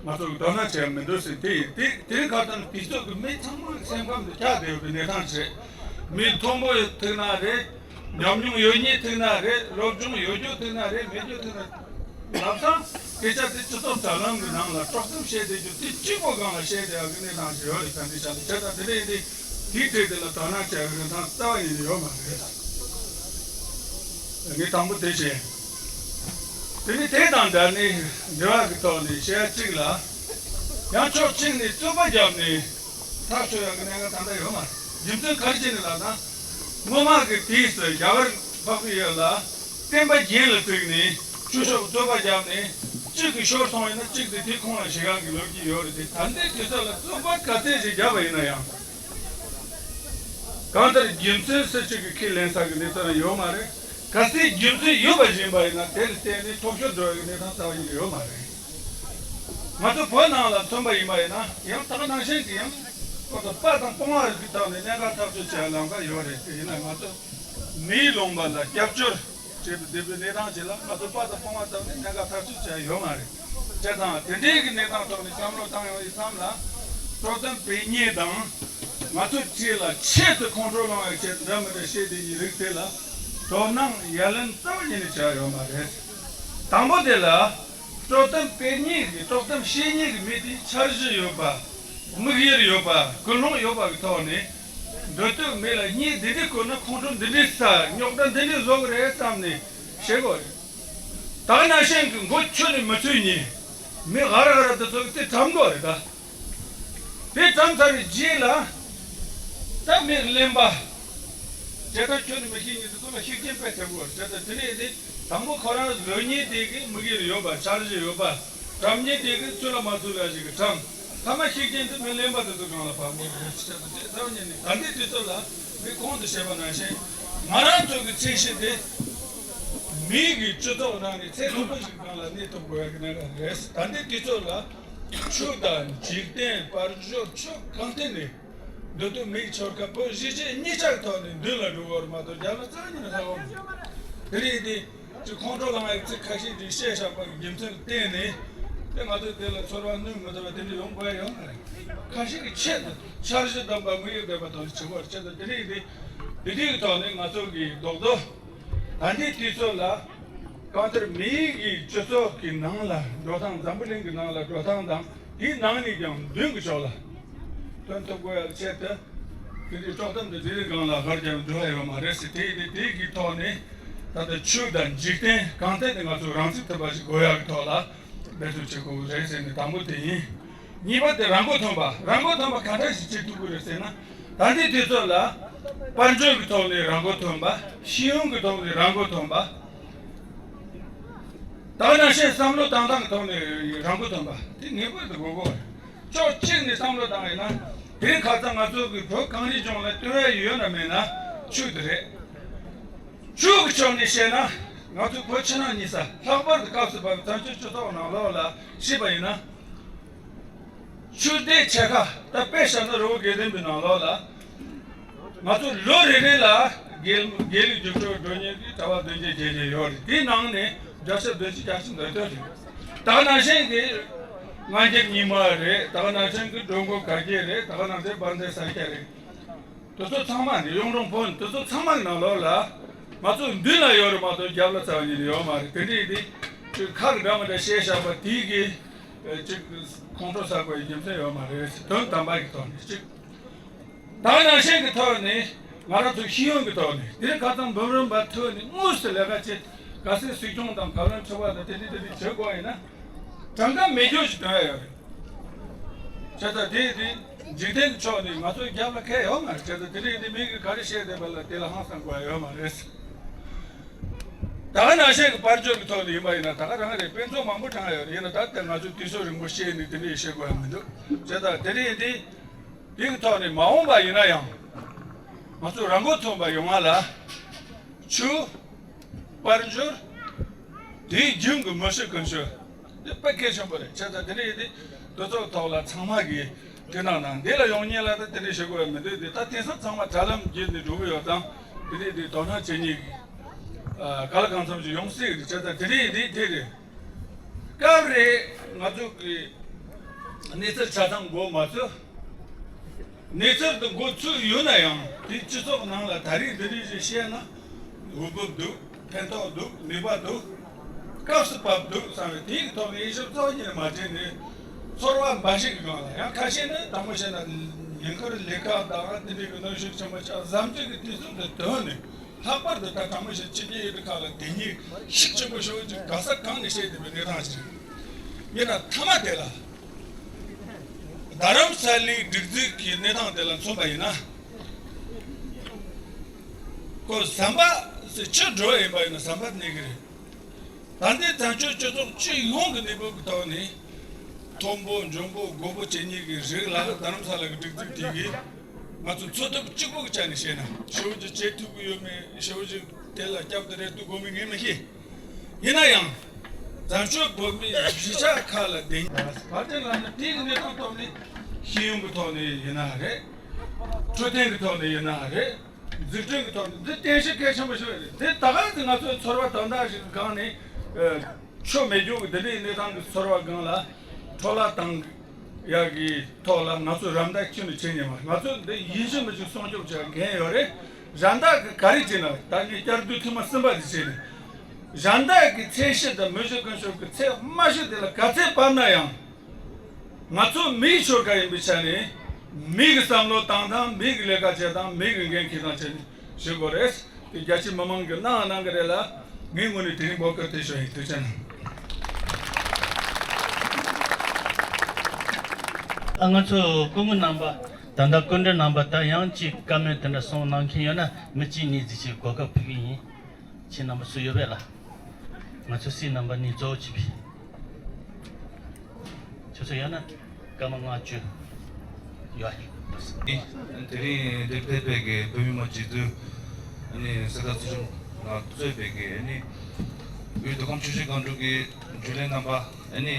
ང་ཚོ་གི་དོ་སྣང་བྱས་ཡ་མི་འདུག་ཟེར། དེ་དེ་དེ་ཁ་སང་དུས་ཚོད་ཀྱི་མི་ཚང་མ་སེམས་ཁམས་དུ་ཆགས་བསྡད་ཡོད་པའི་གནས་སྟངས་རེད། མི་མཐོན་པོ་ཐུག་ན་རེད། ཉམས་མྱོང་ཡོད་མཁན་ཐུག་ན་རེད། སློབ་སྦྱོང་ཡོད་རྒྱུ་ཐུག་ན་རེད། མེད་རྒྱུ་ཐུག་ན་རེད། ལམ་སང་སྐད་ཆ་དེ་སྤྱི་ཚོགས་དྲ་ལམ་གྱི་ནང་ལ་དཀྲོག་གཏམ་བཤད་བསྡད་རྒྱུ་དེ་གཅིག་པོ་སྒང་ལ་བཤད་བསྡད་ཡག་གི་གནས་སྟངས་ཤིག་ཡོད་རེད། ད་འདི་ཆ་ལ་བྱས་ཙང་དེ་འདྲ་ཡིན་དུས་དེའི་གྲས་དེ་ལ་དོ་སྣང་བྱེད་ཡག་གི་རིན་ཐང་རྩ་བ་ཉིད་ནས་ཡོད་མ་རེད། ངས་དང་པོ་དེ་བྱས། དེ་ནི་དེ་དང་འབྲེལ་ནས་འབྲེལ་བ་གི་ཐོག་ནས་བཤད་ཡ་གཅིག་ལ། ཡང་ཕྱོགས་གཅིག་ནས་རྩོད་པ་བརྒྱབ་ནས་ཐག་ཆོད་ཡག་གི་གནད་འགག་ད་ལྟ་ཡོད་མ་རེད། རྒྱུ་མཚན་ག་རེ་བྱས་ནས་ལབ་ན། སྔོན་མ་གི་དུས་སུ་རྒྱ་གར་འཕགས་པའི་ཡུལ་ལ་བསྟན་པ་རྒྱན་ལ་བཙུགས་ནས་ཆོས་ཕྱོགས་རྩོད་པ་བརྒྱབ་ནས་གཅིག་གི་ཤོར་སོང་ཡིན་ན་གཅིག་དེ་དེའི་ཁོངས་ལ་ཞུགས་ཡག་གི་ལོ་རྒྱུས་ཡོད་རེད་དེ། ད་ལྟའི་དུས་ཚོད་ལ་རྩོད་པ་ག་ཚད་ཞིག་བརྒྱབ་པ་ཡིན་ན་ཡང་། གང་ལྟར་རྒྱུ་མཚན་སུ་གཅིག་གིས་ཁས་ལེན་ས་གི་གནས་ཚུལ་ཡང་ཡོད་མ་རེད། གལ་སྲིད་རྒྱུ་མཚན་ཡོད་པ་ཡིན་པ་ཡིན་ན་དེ་ལ་བརྟེན་ནས་ཐོབ་ཤོར་འགྲོ་བའི་གནས་སྟངས་རྩ་བ་ཉིད་ནས་ཡོད་མ་རེད། ང་ཚོ་བོད་ནང་ལ་མཚོན་པ་ཡིན་པ་ཡིན་ན་ཡང་དག་ནང་བཞིན་གྱི་ཡང་ཁོ་ཚོ་དཔའ་དང་དཔུང་བ་རིགས་ཀྱི་ཐོག་ནས་གནད་འགག་ཐག་གཅོད་བྱེད་ལམ་ཁ་ཡོད་རེད། དེ་ཡིན་ན་ང་ཚོ་མིའི་ལུང་པ་ལ་སྐྱབས་བཅོལ་བྱེད་དུ་བསྡད་པའི་གནས་སྟངས་ཅིག་ལ་ང་ཚོ་དཔའ་དང་དཔུང་བ་བཏང་ནས་གནད་འགག་ཐག་གཅོད་བྱས་ཡོད་མ་རེད། བྱས་ཙང་དེ་འདྲའི་གི་གནས་སྟངས་ཐོག་ནས་བསམ་བློ་བཏང་ཡོང་ཡི་བསམ་ལ། དཀྲོག་གཏམ་སྤེལ་མཁན་དང་ང་ཚོའི་གྲས་ལ་ཆེད་དུ་ཁོང་ཁྲོ་སློང་བའི་ཆེད་དུ་འདྲ་མི་འདྲ་བཤད་བསྡད་ཀྱི་རིགས་དེ་ལ་དོ་སྣང་ཡ་ལན་རྩ་བ་ཉིད་ནས་བྱས་ཡོད་མ་རེད། དང་པོ་དེ་ལ། དཀྲོག་གཏམ་སྤེལ་མཁན་གྱི་དཀྲོག་གཏམ་བཤད་མཁན་གྱི་མི་དེ་འཆར་གཞི་ཡོད་པ། དམིགས་ཡུལ་ཡོད་པ། ཀུན་སློང་ཡོད་པ་གི་ཐོག་ནས། འདོད་དོན་མེད་ལ་གཉིད་འདི་འདྲའི་ཁུག་ན་ཁོང་ཁྲོ་འདི་འདྲའི་ཟ། རྙོག་དྲ་འདི་འདྲའི་བཟོ་གི་རེད་བསམ་ནས་བཤད་དགོས་རེད། ད་ག་ནང་བཞིན་གྱི་མགོ་ཁྱོན་ནས་མི་ཚོས་ཉན། མི་ཧ་ར་ཧ་ར་དེ་ཚོ་གི་དེ་གྲམ་དགོས་རེད་ད། དེ་གྲམ་ཚར་བའི་རྗེས་ལ་ད་མི་གླེན་པ། བྱས་ཙང་ཁྱོན་ནས་མི་ཤེས་མཁན་དེ་ཚོ་ལ་ཤུགས་རྐྱེན་དཔེ་ཐེབས་དགོས་རེད། བྱས་ཙང་དེ་ནས་དེ་དང་པོ་ཁོ་རང་ལོ་ཉེས་དེ་གི་མི་གི་ཡོད་པ། འཆར་གཞི་ཡོད་པ། གྲམ་ཉེས་དེ་གི་ཚུལ་ལ་མ་ཚུལ་ལ་ཞིག་གི་གྲམ། ཐ་མ་ཤུགས་རྐྱེན་དེ་མི་གླེན་པ་དེ་ཚོ་སྒང་ལ་བབས་དགོས་རེད། བྱས་ཙང་དེ་ཚོ་ཉིད་ནས་ད་ལྟའི་དུས་ཚོད་ལ་མི་གོང་དུ་བཤད་པ་ནང་བཞིན་ང་རང་ཚོ་གི་ཚད་གཞི་དེ་མི་གི་སྤྱི་ཚོགས་ནང་ནས་ཚད་མཐོ་པོ་ཞིག་སྒང་ལ་གནས་ཐུབ་དགོས་ཡ་གི་གནད་འགག་རེད། ད་ལྟའི་དུས་ཚོད་ལ་ཆོས་དང་འཇིག་རྟེན་དཔལ་འབྱོར་ཕྱོགས་གང་ཐད་ནས་འདོད་དོན་མི་ཡི་ཆོལ་ཁ་བོད་གཞིས་བྱེས་གཉིས་ཆ་གི་ཐོག་ནས་མདུན་ལ་འགྲོ་དགོས་རེད་མ་གཏོགས་རྒྱབ་ལ་རྩ་བ་ཉིད་ནས་ལྷག་གི་མི་འདུག་དེ་རེད་དེ། ཅིག་ཁོང་ཁྲོ་ལངས་ཡག་ཚིག་ཁ་ཤས་ཅིག་བཤད་བཞག་པ་གི་རྒྱུ་མཚན་ལ་བརྟེན་ནས་དེ་ང་ཚོས་དེ་ལ་ཚོར་བ་སྣོན་མི་ཐུབ་པ་དེ་འདྲ་ཡོང་དགོས་ཡ་ཡོད་མ་རེད། ཁ་ཤས་ཀྱི་ཆེད་དུ་འཆར་གཞི་ལྡན་པ་དམིགས་ཡུལ་ལྡན་པ་དང་བྱེད་དགོས་རེད། བྱས་ཙང་དེ་རིང་འདི་འདི་དུས་ཀྱི་ཐོག་ནས་ང་ཚོ་གི་རྡོག་རྡོག་ད་ལྟའི་དུས་ཚོད་ལ་གང་ལྟར་མི་ཡིག་གི་སྤྱི་ཚོགས་ཀྱི་ནང་ལ་འགྲོ་སྟངས། འཛམ་བུ་གླིང་གི་ནང་ལ་འགྲོ་སྟངས་དང་དེའི་ནང་ནས་ཀྱང་མདུན་གྱི་ཕྱོགས་ལ་ཐོན་ཐུབ་དགོས་ཡ་ཆེད་དུ། དེ་འདྲའི་དཀྲོག་གཏམ་དེ་དེའི་སྒང་ལ་ཧར་རྒྱབ་འགྲོ་ཡ་ཡོད་མ་རེད་ཟེར། དེ་དེ་དེ་གི་ཐོག་ནས་ད་ལྟ་ཆོས་དང་འཇིག་རྟེན་གང་ཐད་ནས་ང་ཚོས་རང་ཚུགས་ཐུབ་པ་ཞིག་དགོས་ཡ་གི་ཐོག་ལ་འབད་བརྩོན་བྱེད་དགོས་རེད་ཟེར་ནས་དང་པོ་དེ་ཡིན། གཉིས་པ་དེ་རང་མགོ་ཐོན་པ། རང་མགོ་ཐོན་པ་ག་འདྲ་ཞིག་བྱེད་ཐུབ་ཀྱི་རེད་ཟེར་ན། ད་ལྟའི་དུས་ཚོད་ལ་དཔལ་འབྱོར་གྱི་ཐོག་ནས་རང་མགོ་ཐོན་པ། ཤེས་ཡོན་གྱི་ཐོག་ནས་རང་མགོ་ཐོན་པ། ད་ག་ནང་བཞིན་བསམ་བློ་བཏང་སྟངས་ཀྱི་ཐོག་ནས་རང་མགོ་ཐོན་པ་དེ་ངེས་པར་དུ་དགོས་གོ། ཕྱོགས་གཅིག་ནས་བསམ་བློ་བཏང་ཡིན་ན། དེ་ཁ་སང་ང་ཚོ་གི་བོད་གངས་རིའི་ལྗོངས་ལ་ལྟོས་ཡ་ཡོད་ན་མེད་ན་ཆོས་དེ་རེད། ཆོས་ཀྱི་ཕྱོགས་ནས་བཤད་ན་ང་ཚོ་བོད་ཕྱི་ནང་གཉིས་ས་ལྷག་པར་དུ་སྐབས་སུ་བབས་པའི་བཙན་བྱོལ་སྤྱི་ཚོགས་ནང་ལོགས་ལ་བཤད་པ་ཡིན་ན། ཆོས་སྡེ་ཆེ་ཁག་ད་དཔེ་བཞག་ན་རི་བོ་དགེ་ལྡན་པའི་ནང་ལོགས་ལ། ང་ཚོ་ལོ་རེ་རེ་ལ་དགེ་དགེ་ལུགས་རྒྱུགས་སྤྲོད་འགྲོ་མཁན་གྱི་གྲྭ་པ་བདུན་བརྒྱ་བརྒྱད་བརྒྱ་ཡོད་རེད། དེའི་ནང་ནས་བརྒྱ་ཆ་བདུན་ཅུ་གྱ་གཅིག་འདོད་དོན་རེད། ད་ག་ནང་བཞིན་གྱི་སྔ་འགྱུར་རྙིང་མ་རེད། ད་ག་ནང་བཞིན་གྱི་སྒྲོལ་མགོན་དགའ་རྒྱལ་རེད། ད་ག་ནང་བཞིན་དཔལ་ལྡན་ས་སྐྱ་རེད། དེ་ཚོ་ཚང་མ་ནི་གཡུང་དྲུང་བོན་དེ་ཚོ་ཚང་མ་གི་ནང་ལོགས་ལ་ང་ཚོ་མདུན་ལ་ཡོད་རེད་མ་གཏོགས་རྒྱབ་ལ་རྩ་བ་ཉིད་ནས་ཡོད་མ་རེད། དེ་འདྲ་ཡིན་དུས་ཅིག་ཁ་གི་འདྲ་མི་འདྲ་བཤད་བཞག་པ་དེའི་གི་ཅིག་ཁོང་ཁྲོ་ཟ་དགོས་ཡ་རྒྱུ་མཚན་ཡོད་མ་རེད། དོན་དམ་པ་གི་ཐོག་ནས་ཅིག་ད་ག་ནང་བཞིན་གྱི་ཐོག་ནས་ང་རང་ཚོ་ཤེས་ཡོན་གྱི་ཐོག་ནས་དེ་རིང་ཁ་སང་འབུམ་རམས་པ་ཐོན་ནས་དངོས་སུ་ལས་ཀ་བྱེད། གལ་སྲིད་སྲིད་སྐྱོང་དང་བཀའ་བློན་ཁྲི་པ་དང་དེ་འདྲ་དེ་འདྲ་བྱེད་དགོས་ཡིན་ན་གྲངས་ཀ་མེད་རྒྱུ་ཞིག་འདོན་ཡ་ཡོད་རེད། བྱས་ཙང་དེ་དེ་འཇིག་རྟེན་གྱི་ཕྱོགས་ནས་ང་ཚོའི་རྒྱབ་ལ་ཁེལ་ཡོད་མ་རེད། བྱས་ཙང་དེ་རིང་འདི་མི་གིས་ག་རེ་བཤད་བསྡད་པ་ལ་དེ་ལ་ཧང་སང་དགོས་ཡ་ཡོད་མ་རེད། ད་ག་ནང་བཞིན་གྱི་དཔལ་འབྱོར་གྱི་ཐོག་ནས་ཡིན་པ་ཡིན་ན་ད་ག་རང་རེད། དཔེ་མཚོན་མང་པོ་དྲངས་ཡོད་རེད། ཡིན་ན་ད་ལྟ་ང་ཚོས་དུས་ཚོད་རིང་པོ་བཤད་ནས་དེ་འདྲ་བཤད་དགོས་ཡ་མི་འདུག་བྱས་ཙང་དེ་རིང་འདི། དེ་གི་ཐོག་ནས་མ་འོངས་པ་ཡིན་ན་ཡང་ང་ཚོ་རང་མགོ་ཐོན་པ་ཡོང་བ་ལ་ཆུ། དཔལ་འབྱོར། དེའི་རྒྱུན་གྱི་མི་ཤི་ཀུན་ཤི། དེ་དཔེ་གལ་ཆེན་པོ་རེད། བྱས་ཙང་དེ་འདྲ་ཡིན་དུས་དེ་ཚོ་ཐོག་ལ་ཚང་མ་གིས་དེ་ནང་ནང་འདི་ལ་ཡོང་ཉེན་ལ་ད་དེ་འདྲ་བྱེད་དགོས་ཡ་མི་འདུག་དེ་ད་དེང་སང་ཚང་མ་དྲ་ལམ་བརྒྱུད་ནས་འགྲོ་གི་ཡོད་ཙང་དེ་འདྲ་དེ་དོ་སྣང་བྱེད་ཉེན་གི་ག་ལ་གང་འཚམ་ཞིག་ཡོང་སྲིད་གི་རེད། བྱས་ཙང་དེ་འདྲ་ཡིན་དུས་དེ་རེད། སྐབས་རེ་ང་ཚོ་གི་གནས་ཚུལ་ཆ་ཚང་མགོ་མ་ཚོས། གནས་ཚུལ་དུ་མགོ་ཚོས་ཡོད་ན་ཡང་དེ་སྤྱི་ཚོགས་ནང་ལ་ད་རེས་འདི་འདྲ་ཞིག་བཤད་ན་འོས་བབ་འདུག་ཕན་ཐོགས་འདུག་ནུས་པ་འདུག་སྐབས་སུ་བབ་འདུག་བསམ་པའི་དེའི་ཐོག་ནས་དབྱེ་ཞིབ་གཙོ་བོ་ཉིད་མ་བྱས་ནས་ཚོར་བ་འབའ་ཞིག་གི་སྒང་ལ་ཡང་ཁ་ཤས་ནི་དྲང་མོ་བཤད་ན་ཉིན་ཁར་ལས་ཀ་དང་དེ་འདྲའི་གི་གནོན་ཤུགས་ཆེན་པོ་ཆགས་གཟབ་མཛེས་ཀྱི་དུས་ཚོད་དུ་དོན་ནས། ལྷག་པར་དུ་ད་དྲང་མོ་བཤད་ཕྱི་རྒྱལ་ཡུལ་གྲུ་ཁག་ལ་དེ་ཉིད་ཤུགས་ཆེན་པོ་ཤོར་གྱི་ག་ས་གང་ནས་བཤད་བསྡད་པའི་གནས་སྟངས་ཤིག་རེད། ཡིན་ན་མཐའ་མ་དེ་ལ་རྡ་རམ་ས་ལའི་སྒྲིག་འཛུགས་ཀྱི་གནས་སྟངས་དེ་ལ་མཚོན་པ་ཡིན་ན། ཁོ་ཟམ་པ་ཕྱི་འགྲོ་ཡིན་པ་ཡིན་ན་ཟམ་པ་གནས་ཀྱི་རེད། ད་ལྟའི་བཙན་བྱོལ་སྤྱི་ཚོགས་སྤྱི་ཡོངས་ཀྱི་གནས་བབ་ཀྱི་ཐོག་ནས་མཐོན་པོ་འཇོན་པོ་རྒོད་པོ་བྱེད་མཁན་གྱི་རིགས་ལ་རྡ་རམ་ས་ལ་གི་སྒྲིག་འཛུགས་དེ་གིས་ང་ཚོ་འཚོ་ཐབས་གཅིག་པུ་གི་ཆ་ནས་བཤད་ན་ཞེ་པོ་ཅིག་བྱེད་ཐུབ་ཀྱི་ཡོད་མེད། ཞེ་པོ་ཅིག་དེ་ལ་སྐྱབས་དེ་རེ་ལྟོས་དགོས་མིན་ངས་མི་ཤེས། ཡིན་ན་ཡང་བཙན་བྱོལ་བོད་མིའི་གཞིས་ཆགས་ཁག་ལ་བསྡད་མཁན་བར་ཐེངས་ལ་ནི་དེའི་གནས་སྟངས་ཐོག་ནས་ཤེས་ཡོན་གྱི་ཐོག་ནས་ཡིན་ན་རེད། འཕྲོད་བསྟེན་གྱི་ཐོག་ནས་ཡིན་ན་རེད། འཛུགས་སྐྲུན་གྱི་ཐོག་ནས་འདི་རྟེན་གཞི་གལ་ཆེན་པོ་ཞིག་རེད། དེ་ད་ག་ནི་ང་ཚོའི་ཚོར་བ་དོན་དག་ཞིག་གི་སྒང་ནས་ཆོ་མེད་རྒྱུ་གི་འདི་འདྲའི་གནས་སྟངས་ཀྱི་ཚོར་བ་སྒང་ལ་འཕྲོ་བརླག་བཏང་ཡག་གི་ཐོག་ལ་ང་ཚོ་རམ་འདེགས་ཁྱོན་ནས་བྱེད་ཉན་མ་རེད། ང་ཚོ་འདི་ཡིན་གཅིག་མིན་གཅིག་སྲུང་སྐྱོབ་བྱེད་འགན་ཡོད་རེད། རམ་འདེགས་ཀྱི་ག་རེ་བྱེད་ན་ད་ངས་བསྐྱར་ཟློས་ཐེངས་མ་གསུམ་པ་དེ་བྱས་ནས་རམ་འདེགས་ཀྱི་ཚད་གཞི་དང་མི་ཤི་ཀུན་ཤི་གི་ཚད་དམའ་ཤོས་དེ་ལ་ག་ཚད་བབས་ན་ཡང་། ང་ཚོ་མིའི་ཆོལ་ཁ་ཡིན་པའི་ཆ་ནས་ མི་གི་བསམ་བློ་བཏང་སྟངས། མི་གི་ལས་ཀ་བྱེད་སྟངས། མི་གི་འགན་འཁྱེར་སྟངས་བྱེད་ནས་བྱེད་དགོས་རེད། དེ་རྒྱ་ཆེ་མི་མང་གི་གནང་གནང་གི་རེད་ལ། ངའི་ངོས་ནས་དེ་རིང་འབོད་སྐུལ་དེ་ཞུ་ཡིན། ཐུགས་རྗེ་གནང་། ཨ། ང་ཚོ་སྐུ་ངོ་རྣམ་པ། ད་ལྟ་སྐུ་མགྲོན་རྣམ་པ་ད་ཡང་ཅིག་བཀའ་མོལ་དེ་འདྲ་གསུང་གནང་མཁན་ཡོད་ན། མི་གཅིག་གཉིས་ཙམ་ཅིག་གོ་སྐབས་ཕུལ་གྱི་ཡིན། ཁྱེད་རྣམ་པ་སུ་ཡོད་པས་ལ། ང་ཚོ་སྲིད་རྣམ་པ་གཉིས་གཙོ་བོ་བྱས་པའི། ཁྱོད་ཚོ་ཡོད་ན་སྐར་མ་ལྔ་བཅུ་ཡོད། དེ་རིང་འདིར་ཕེབས་པའི་གི་བོད་མི་མང་སྤྱི་འཐུས། ཨ་ནི་གསེར་རྟ་ཚེ་རིང་ལགས་གཙོས་པའི་གི། ཨ་ནི་དབུས་མདོ་ཁམས་ཆུ་བཞི་སྒང་དྲུག་གི་རྒྱུན་ལས་རྣམ་པ། ཨ་ནི་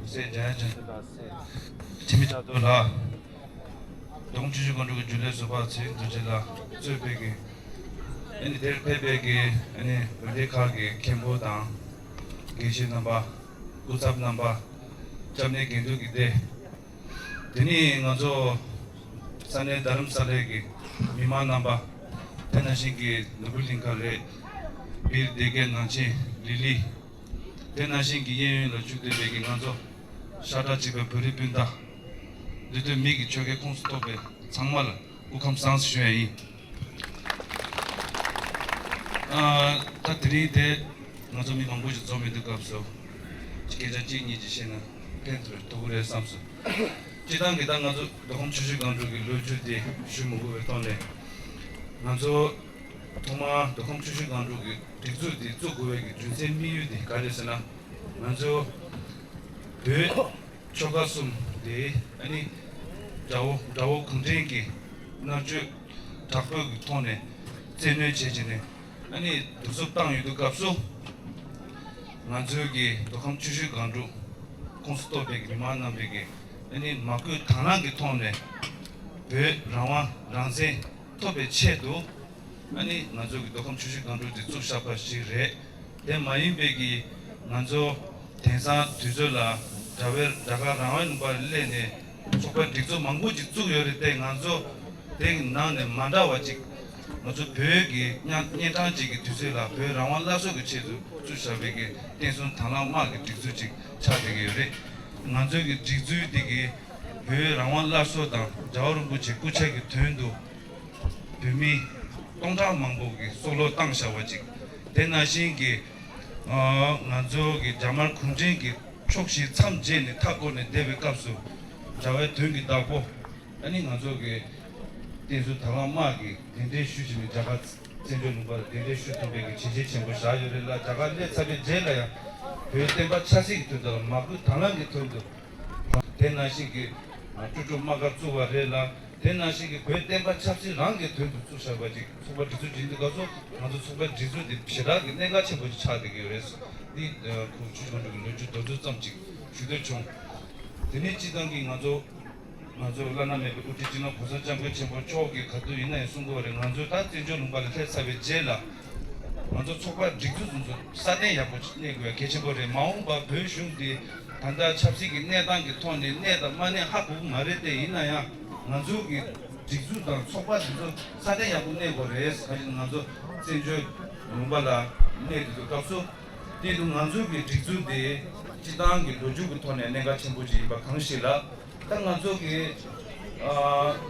སྲས་འཇམ་དབྱངས་ལགས། འཐུས་མི་དྲག་སྟོན་ལགས། མདོ་ཁམས་ཆུ་བཞི་སྒང་དྲུག་གི་རྒྱུན་ལས་ཟུར་པ་ཚེ་རིང་རྡོ་རྗེ་ལགས་གཙོས་པའི་གི། ཨ་ནི་དེར་ཕེབས་པའི་གི། ཨ་ནི་བོད་སྡེ་ཁག་གི་མཁན་པོ་དང་དགེ་བཤེས་རྣམ་པ། སྐུ་ཚབ་རྣམ་པ། སྐྱབས་གནས་དགེ་འདུན་གྱི་སྡེ། དེ་ནས་ང་ཚོ་ས་གནས་རྡ་རམ་ས་ལའི་གི་མི་མང་རྣམ་པ། དེ་ནང་བཞིན་གྱི་ནོར་བུ་གླིང་ཁ་རེད། སྦིར་སྡེ་དགེ་ནང་ཆེན་ལི་ལི། དེ་ནང་བཞིན་གྱི་གཡས་གཡོན་ལ་བཞུགས་བསྡད་པའི་གི་ང་ཚོ་ཤ་ཁྲག་གཅིག་པའི་བོད་རིགས་སྤུན་ཟླ། འདི་དུས་མི་གི་ཆོལ་ཁའི་ཁོངས་སུ་གཏོགས་པའི་ཚང་མ་ལ་སྐུ་ཁམས་བཟང་ཞེས་ཞུ་ཡ་ཡིན། ཨ། ད་དེ་རིང་དེ་ང་ཚོ་མི་མང་པོ་ཞིག་འཛོམས་ཡོད་དུས་སྐབས་སུ། སྐད་ཆ་གཅིག་གཉིས་ཅིག་བཤད་ན་ཕན་ཐོགས་ཐུབ་ཀྱི་རེད་བསམས་སོང་། སྤྱིར་བཏང་གི་ད་ང་ཚོ་མདོ་ཁམས་ཆུ་བཞི་སྒང་དྲུག་གི་ལོ་རྒྱུས་དེ་ཞུ་མི་དགོས་པའི་ཐོག་ནས། ང་ཚོ་ཐོག་མར་མདོ་ཁམས་ཆུ་བཞི་སྒང་དྲུག་གི་སྒྲིག་འཛུགས་དེ་བཙུགས་དགོས་པའི་གི་རྒྱུ་མཚན་དམིགས་ཡུལ་དེ་ག་རེ་ཟེར་ན། ང་ཚོ་བོད་ཆོལ་ཁ་གསུམ་དེ། ཨ་ནི་དགྲ་བོ་དགྲ་བོ་གུང་ཁྲན་གྱི་མནར་གཅོད་དྲག་པོའི་གི་ཐོག་ནས་བཙན་གནོན་བྱས་བྱས་ནས། ཨ་ནི་གདུག་རྩུབ་བཏང་ཡོད་དུས་སྐབས་སུ། ང་ཚོའི་གི་མདོ་ཁམས་ཆུ་བཞི་སྒང་དྲུག་ཁོངས་སུ་གཏོགས་པའི་གི་མི་མང་རྣམ་པའི་གི། ཨ་ནི་མ་བསྐུལ་དང་བླངས་ཀྱི་ཐོག་ནས་བོད་རང་དབང་རང་བཙན་ཐོབ་པའི་ཆེད་དུ། ཨ་ནི་ང་ཚོ་གི་མདོ་ཁམས་ཆུ་བཞི་སྒང་དྲུག་དེ་བཙུགས་བཞག་པ་ཞིག་རེད། དེ་མ་ཡིན་པའི་གི་ང་ཚོ་དེང་སང་དུས་ཚོད་ལ་དྲ་བའི་རྒྱ་གར་རང་དབང་ལུང་པར་སླེབས་ནས་ཚོགས་པ་སྒྲིག་འཛུགས་མང་པོ་ཅིག་བཙུགས་ཡོད་རེད་དེ། ང་ཚོ་དེ་གི་ནང་ནས་མ་འདྲ་བ་ཅིག་ང་ཚོ་བོད་ཀྱི་གཉའ་གཉན་འཕྲང་ཅིག་གི་དུས་ཚོད་ལ་བོད་རང་དབང་སླར་གསོ་གི་ཆེད་དུ་བཙུགས་བཞག་པའི་གི་བསྟན་སྲུང་དང་བླངས་དམག་གི་སྒྲིག་འཛུགས་ཅིག་ཆགས་བསྡད་ཀྱི་ཡོད་རེད། ང་ཚོའི་གི་སྒྲིག་འཛུགས་དེ་གི་བོད་རང་དབང་སླར་གསོ་དང་རྒྱལ་བ་རིན་པོ་ཆེ་སྐུ་ཕྱྭ་གི་དོན་དུ་བོད་མི་སྟོང་ཕྲག་མང་པོ་གི་སྲོག་བློས་བཏང་བཞག་པ་ཅིག་དེ་ནང་བཞིན་གྱི། ཨ། ང་ཚོ་གི་རྒྱ་དམར་གུང་ཁྲན་གྱི་ཕྱོགས་བཞི་མཚམས་བཅད་ནས་མཐའ་བསྐོར་ནས་བསྡད་པའི་སྐབས་སུ། རྒྱལ་བའི་དོན་གྱི་བདག་པོ། ཨ་ནི་ང་ཚོ་གི་བསྟན་སྲུང་དང་བླངས་དམག་གིས་གདན་འདྲེན་ཞུས་བྱས་ནས་རྒྱ་གར་བཙན་བྱོལ་ལུང་པ་ལ་གདན་འདྲེན་ཞུ་ཐུབ་པའི་གི་བྱས་རྗེས་ཆེན་པོ་བཞག་ཡོད་རེད་ལ། རྒྱ་གར་སླེབས་ཚར་བའི་རྗེས་ལ་ཡང་བོད་བསྟན་པ་ཆབ་སྲིད་ཀྱི་དོན་དུ་ལ་མ་བསྐུལ་དང་བླངས་ཀྱི་དོན་དུ། དེ་ནང་བཞིན་གྱི་སྤྲུལ་སྐུ་དམག་སྒར་བཙུགས་པ་རེད་ལ། དེ་ནང་བཞིན་གྱི་བོད་བསྟན་པ་ཆབ་སྲིད་རང་གི་དོན་དུ་བཙུགས་བཞག་པ་ཅིག་ཚོགས་པ་སྒྲིག་འཛུགས་ཡིན་དུས་སྐབས་སུ། ང་ཚོ་ཚོགས་པ་སྒྲིག་འཛུགས་འདི་ཞེ་དྲག་གི་གནད་འགག་ཆེན་པོ་ཞིག་ཆགས་བསྡད་ཀྱི་ཡོད་རེད། འདི་ཁོང་ཆུ་སྒང་དྲུག་གི་ལོ་རྒྱུས་མདོར་བསྡུས་ཙམ་ཅིག་ཞུ་འདོད་བྱུང་། དེ་ནས་སྤྱིར་བཏང་གི་ང་ཚོ་ང་ཚོ་བླ་ན་མེད་པའི་དབུ་ཁྲིད་སྤྱི་ནོར་༸གོང་ས་༸སྐྱབས་མགོན་ཆེན་པོ་མཆོག་གིས་ག་དུས་ཡིན་ན་ཡང་གསུང་གི་ཡོད་རེད། ང་ཚོ་ད་བཙན་བྱོལ་ལུང་པ་ལ་སླེབས་ཚར་བའི་རྗེས་ལ། ང་ཚོ་ཚོགས་པ་སྒྲིག་འཛུགས་དེ་ཚོ་སྲ་བརྟན་ཡག་པོ་གནས་དགོས་ཡ་གལ་ཆེན་པོ་རེད། མ་འོངས་པ་བོད་གཞུང་འདི་ད་ལྟ་ཆབ་སྲིད་ཀྱི་གནས་སྟངས་ཀྱི་ཐོག་ནས་གནས་དང་མ་གནས་ཧ་གོ་གི་མ་རེད་དེ། ཡིན་ན་ཡང་ང་ཚོ་གི་སྒྲིག་འཛུགས་དང་ཚོགས་པ་དེ་ཚོ་སྲ་བརྟན་ཡག་པོ་གནས་དགོས་རེད། གང་ཡིན་ང་ཚོ་བཙན་བྱོལ་ལུང་པ་ལ་གནས་དེ་ཚོ་སྐབས་སུ། དེ་དུས་ང་ཚོ་གི་སྒྲིག་འཛུགས་དེ་སྤྱིར་བཏང་གི་ལོ་རྒྱུས་ཀྱི་ཐོག་ནས་གནད་འགག་ཆེན་པོ་ཅིག་ཡིན་པ་གང་ཞིག་ལ། ད་ང་ཚོ་གི་ཨ་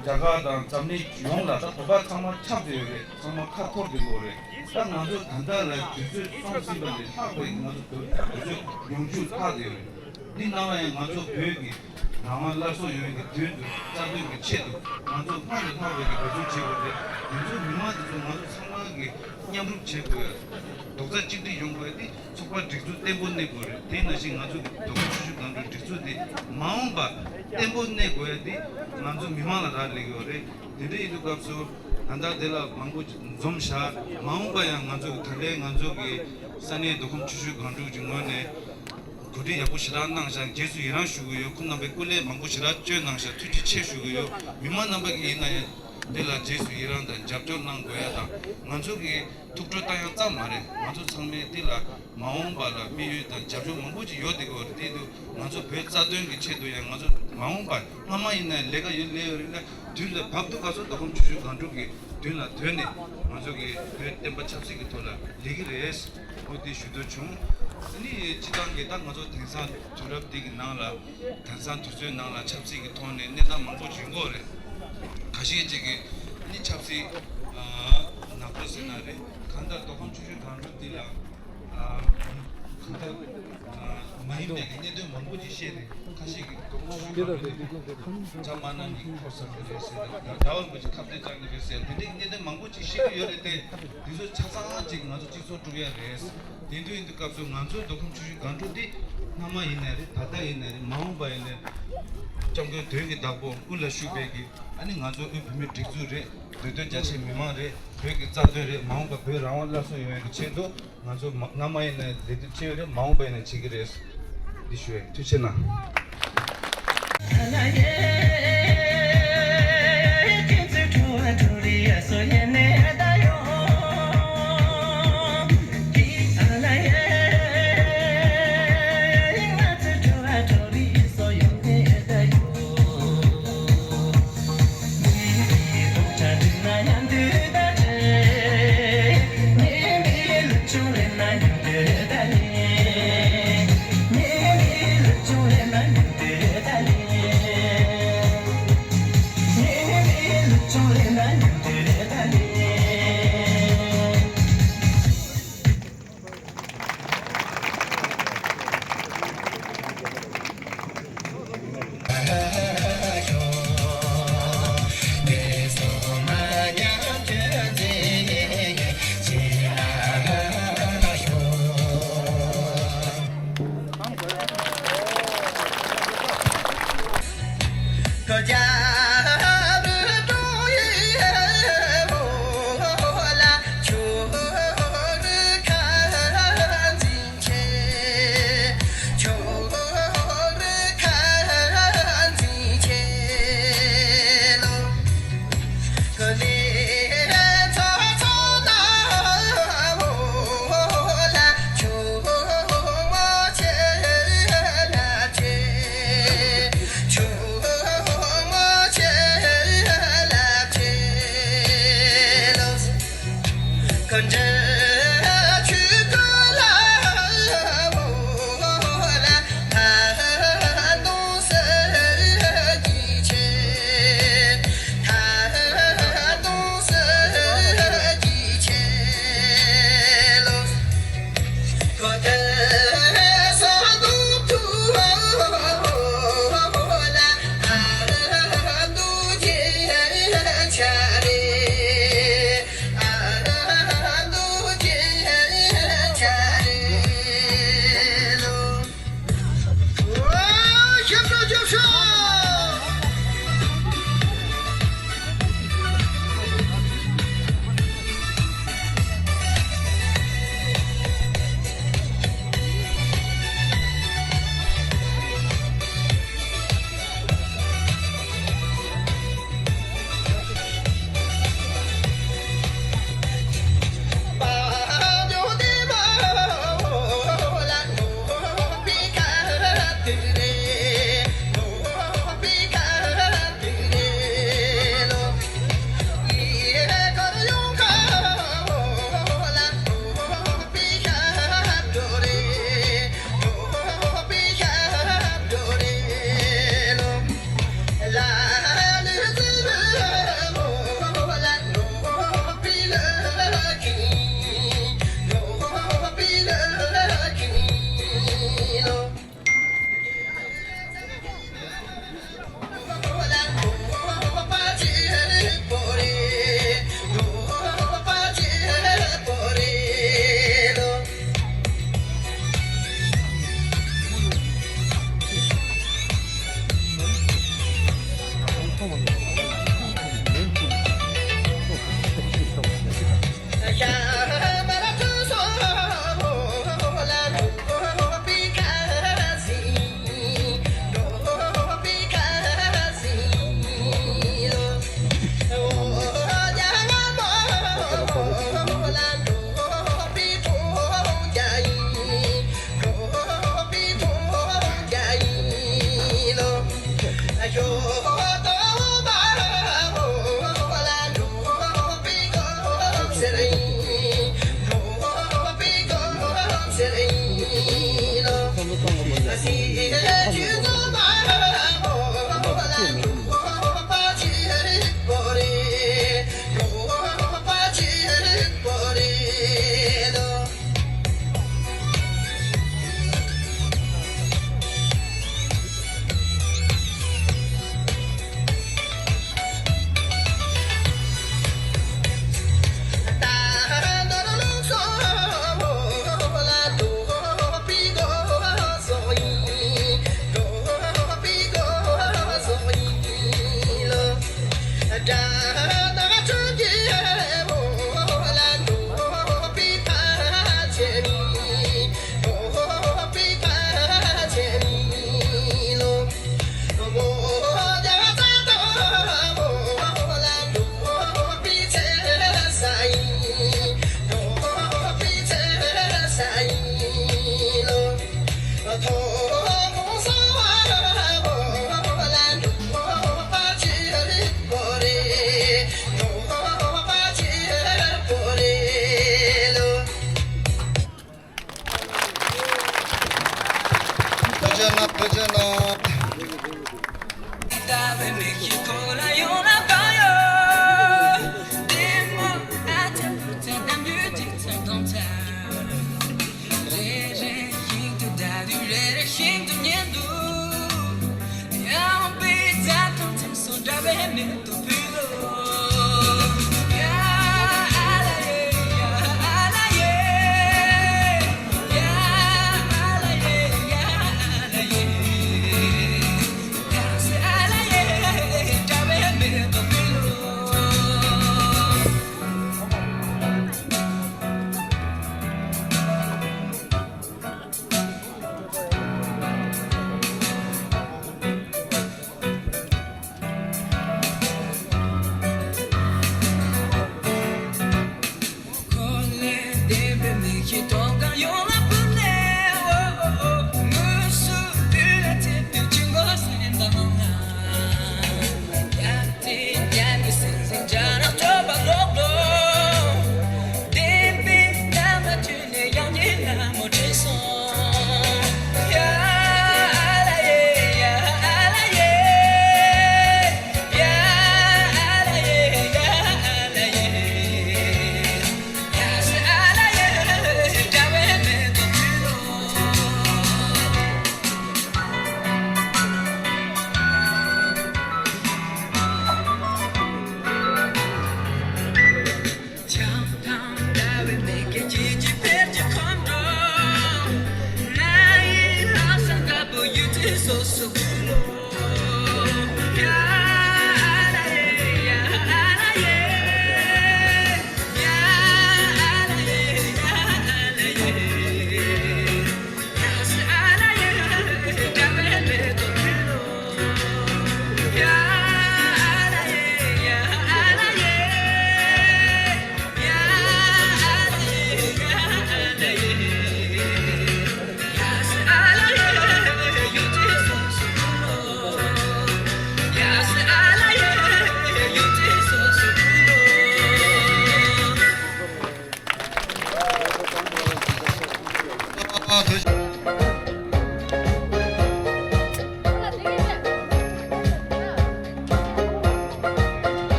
རྒྱ་གར་དང་འཛམ་གླིང་ཡོངས་ལ་ད་བོད་པ་ཚང་མ་ཁྱབ་བསྡད་ཡོད་རེད། ཚང་མ་ཁ་འཐོར་བསྡད་ཡོད་རེད། ད་ང་ཚོ་ད་ལྟ་ལ་དུས་ཚོད་སོང་ཟིན་པ་ལས་ལྷག་པའི་ང་ཚོ་དུས་ཚོད་ཡོང་རྒྱུ་ལྷག་བསྡད་ཡོད་རེད། འདི་ནང་ལ་ཡང་ང་ཚོ་བོད་ཀྱི་རང་དབང་སླར་གསོ་ཡོང་བའི་དོན་དུ་རྩ་དོན་གྱི་ཆེད་དུ་ང་ཚོ་སྔར་ལས་ལྷག་པའི་གི་འབད་བརྩོན་བྱེད་དགོས་རེད། དེ་ཚོ་མི་མང་དེ་ཚོ་ང་ཚོ་ཚང་མ་གི་མཉམ་རུབ་བྱེད་དགོས། རྡོག་རྩ་གཅིག་སྒྲིལ་ཡོང་དགོས་ཏེ། ཚོགས་པ་སྒྲིག་འཛུགས་བརྟན་པོ་གནས་དགོས་རེད། དེ་ནང་བཞིན་ང་ཚོ་གི་མདོ་ཁམས་ཆུ་བཞི་སྒང་དྲུག་སྒྲིག་འཛུགས་དེ་མ་འོངས་པ་བརྟན་པོ་གནས་དགོས་ཡ་དེ་ང་ཚོ་མི་མང་ལ་རག་ལས་ཀྱི་ཡོད་རེད། དེ་འདྲ་ཡིན་དུས་སྐབས་སུ་ད་ལྟ་དེ་ལ་མང་པོ་འཛོམས་བཞག་མ་འོངས་པ་ཡང་ང་ཚོ་གི་ད་ལྟའི་ང་ཚོ་གི་ས་གནས་མདོ་ཁམས་ཆུ་བཞི་སྒང་དྲུག་གི་ངོས་ནས་གོ་སྒྲིག་ཡག་པོ་ཞེ་དྲག་གནང་བཞག་རྗེས་སུ་ཡི་རང་ཞུ་གི་ཡོད། ཁོང་རྣམ་པས་སྐུ་ལས་མང་པོ་ཞེ་དྲག་བསྐྱོན་གནང་བཞག་ཐུགས་རྗེ་ཆེ་ཞུ་གི་ཡོད། མི་མང་རྣམ་པ་གིས་ཡིན་ན་ཡང་འདི་ལ་རྗེས་སུ་ཡི་རང་དང་རྒྱབ་སྐྱོར་གནང་དགོས་ཡ་དང་། ང་ཚོ་གི་ཐུགས་སྤྲོ་བཏང་ཡ་ཙམ་མ་རེད། ང་ཚོ་ཚང་མས་འདི་ལ་མ་འོངས་པ་ལ་དམིགས་ཡུལ་དང་རྒྱབ་སྐྱོར་མང་པོ་ཅིག་ཡོད་བསྡད་ཀྱི་ཡོད་རེད། དེ་དུས་ང་ཚོ་བོད་རྩ་དོན་གྱི་ཆེད་དུ་ཡང་ང་ཚོ་མ་འོངས་པ་སྔ་མ་ཡིན་ན་ལས་ཀ་ཡོད་ལས་ཡོད་རེད་ལ། དུས་ལ་བབ་འདུག་ག་ཚོད་མདོ་ཁམས་ཆུ་བཞི་སྒང་དྲུག་གི་མདུན་ལ་ཐོན་ནས་ང་ཚོ་གི་བོད་བསྟན་པ་ཆབ་སྲིད་ཀྱི་ཐོག་ལ་ལས་ཀྱི་རེད། འོ་དེ་ཞུ་འདོད་བྱུང་། ཨ་ནི་སྤྱིར་བཏང་གི་ད་ང་ཚོ་དེང་སང་དུས་རབས་འདི་གི་ནང་ལ། དེང་སང་དུས་ཚོད་ནང་ལ་ཆབ་སྲིད་ཀྱི་ཐོག་ནས་གནས་སྟངས་མང་པོ་ཡོང་གི་ཡོད་རེད། ཅིག་ཅིག་གི་ནི་ཆབ་སྲིད་ནག་པོ་ཟེར་ན་རེད། གང་ལྟར་མདོ་ཁམས་ཆུ་བཞི་སྒང་དྲུག་འདི་ལ་གང་ལྟར་མ་ཡིན་པའི་གི་གནད་དོན་མང་པོ་ཅིག་བཤད་ནས། ཁ་ཤས་ཀྱིས་མདོ་ཁམས་ཆུ་བཞི་སྒང་དྲུག་འདི་བྱ་མ་ན་ནི་འཁོར་ས་མི་རེད་ཟེར། རྒྱ་བལ་མགོ་ཅིག་ཁ་གཏད་བཅག་ནི་རེད་ཟེར། དེ་འདྲའི་གནད་དོན་མང་པོ་ཅིག་བཤད་ཀྱི་ཡོད་རེད་དེ། འདི་ཚོ་ཆ་ཚང་ཅིག་ང་ཚོ་གཅིག་མཚུངས་སྒྲུབ་ཡ་རེད། དེ་དུས་ཡིན་དུས་སྐབས་སུ་ང་ཚོའི་མདོ་ཁམས་ཆུ་བཞི་སྒང་དྲུག་འདི་སྔ་མ་ཡིན་ནའི་རེད། ད་ལྟ་ཡིན་ནའི་རེད། མ་འོངས་པ་ཡིན་ནའི་སྐྱབས་མགོན་བོད་ཀྱི་བདག་པོ་དབུ་ལ་བཞུགས་པའི་གི་ཨ་ནི་ང་ཚོ་དབུས་བོད་མིའི་སྒྲིག་འཛུགས་རེད། འདུས་སྡོད་རྒྱ་ཆེའི་མི་མང་རེད། བོད་ཀྱི་རྩ་དོན་རེད། མ་འོངས་པ་བོད་རང་དབང་སླར་གསོ་ཡོང་ཡག་གི་ཆེད་དུ་ང་ཚོ་མ་སྔ་མ་ཡིན་ནའི་ལས་དུས་ཆེ་རེད། མ་འོངས་པ་ཡིན་ནའི་བྱེད་ཀྱི་རེད། འདི་ཞུ་ཡ། ཐུགས་རྗེ་གནང་།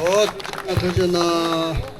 ཨོ། ཐུགས་རྗེ་གནང་།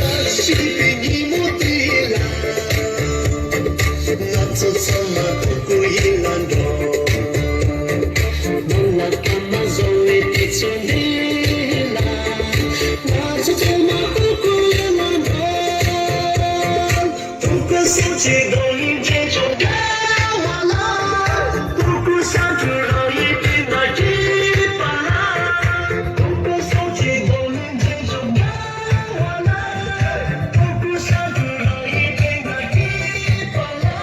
བཀྲ་ཤིས་པའི་ཉིན་མོ་དེ་ལ། ང་ཚོ་ཚང་མ་སྤྲུལ་སྐུ་ཡིད་ལ་འགྲོ། སྔོན་ལ་སྐར་མ་བཟོ་བའི་དུས་ཚོད་འདི་ལ། ང་ཚོ་ཚང་མ་སྤྲུལ་སྐུ་ཡིད་ལ་འགྲོ། སྤྲུལ་སྐུ་སེམས་ཀྱི་རྡོ་ཡིས་འདྲེན་ཆོག་ག་བ་ལ། སྤྲུལ་སྐུ་སེམས་ཀྱི་རྡོ་ཡིས་སྤྲིན་དང་བཅས་པ་ལ། སྤྲུལ་སྐུ་སེམས་ཀྱི་རྡོ་ཡིས་འདྲེན་ཆོག་ག་བ་ལ། སྤྲུལ་སྐུ་སེམས་ཀྱི་རྡོ་ཡིས་སྤྲིན་དང་བཅས་པ་ལ།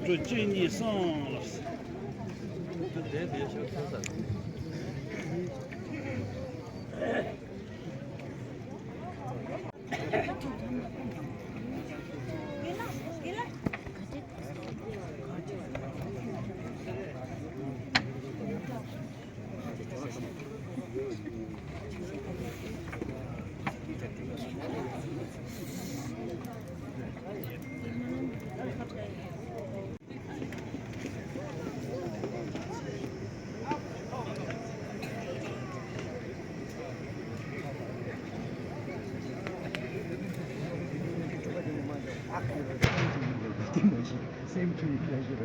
འགྲོ་གཅིག་གཉིས་གསུམ་ལ། Same to you, pleasure.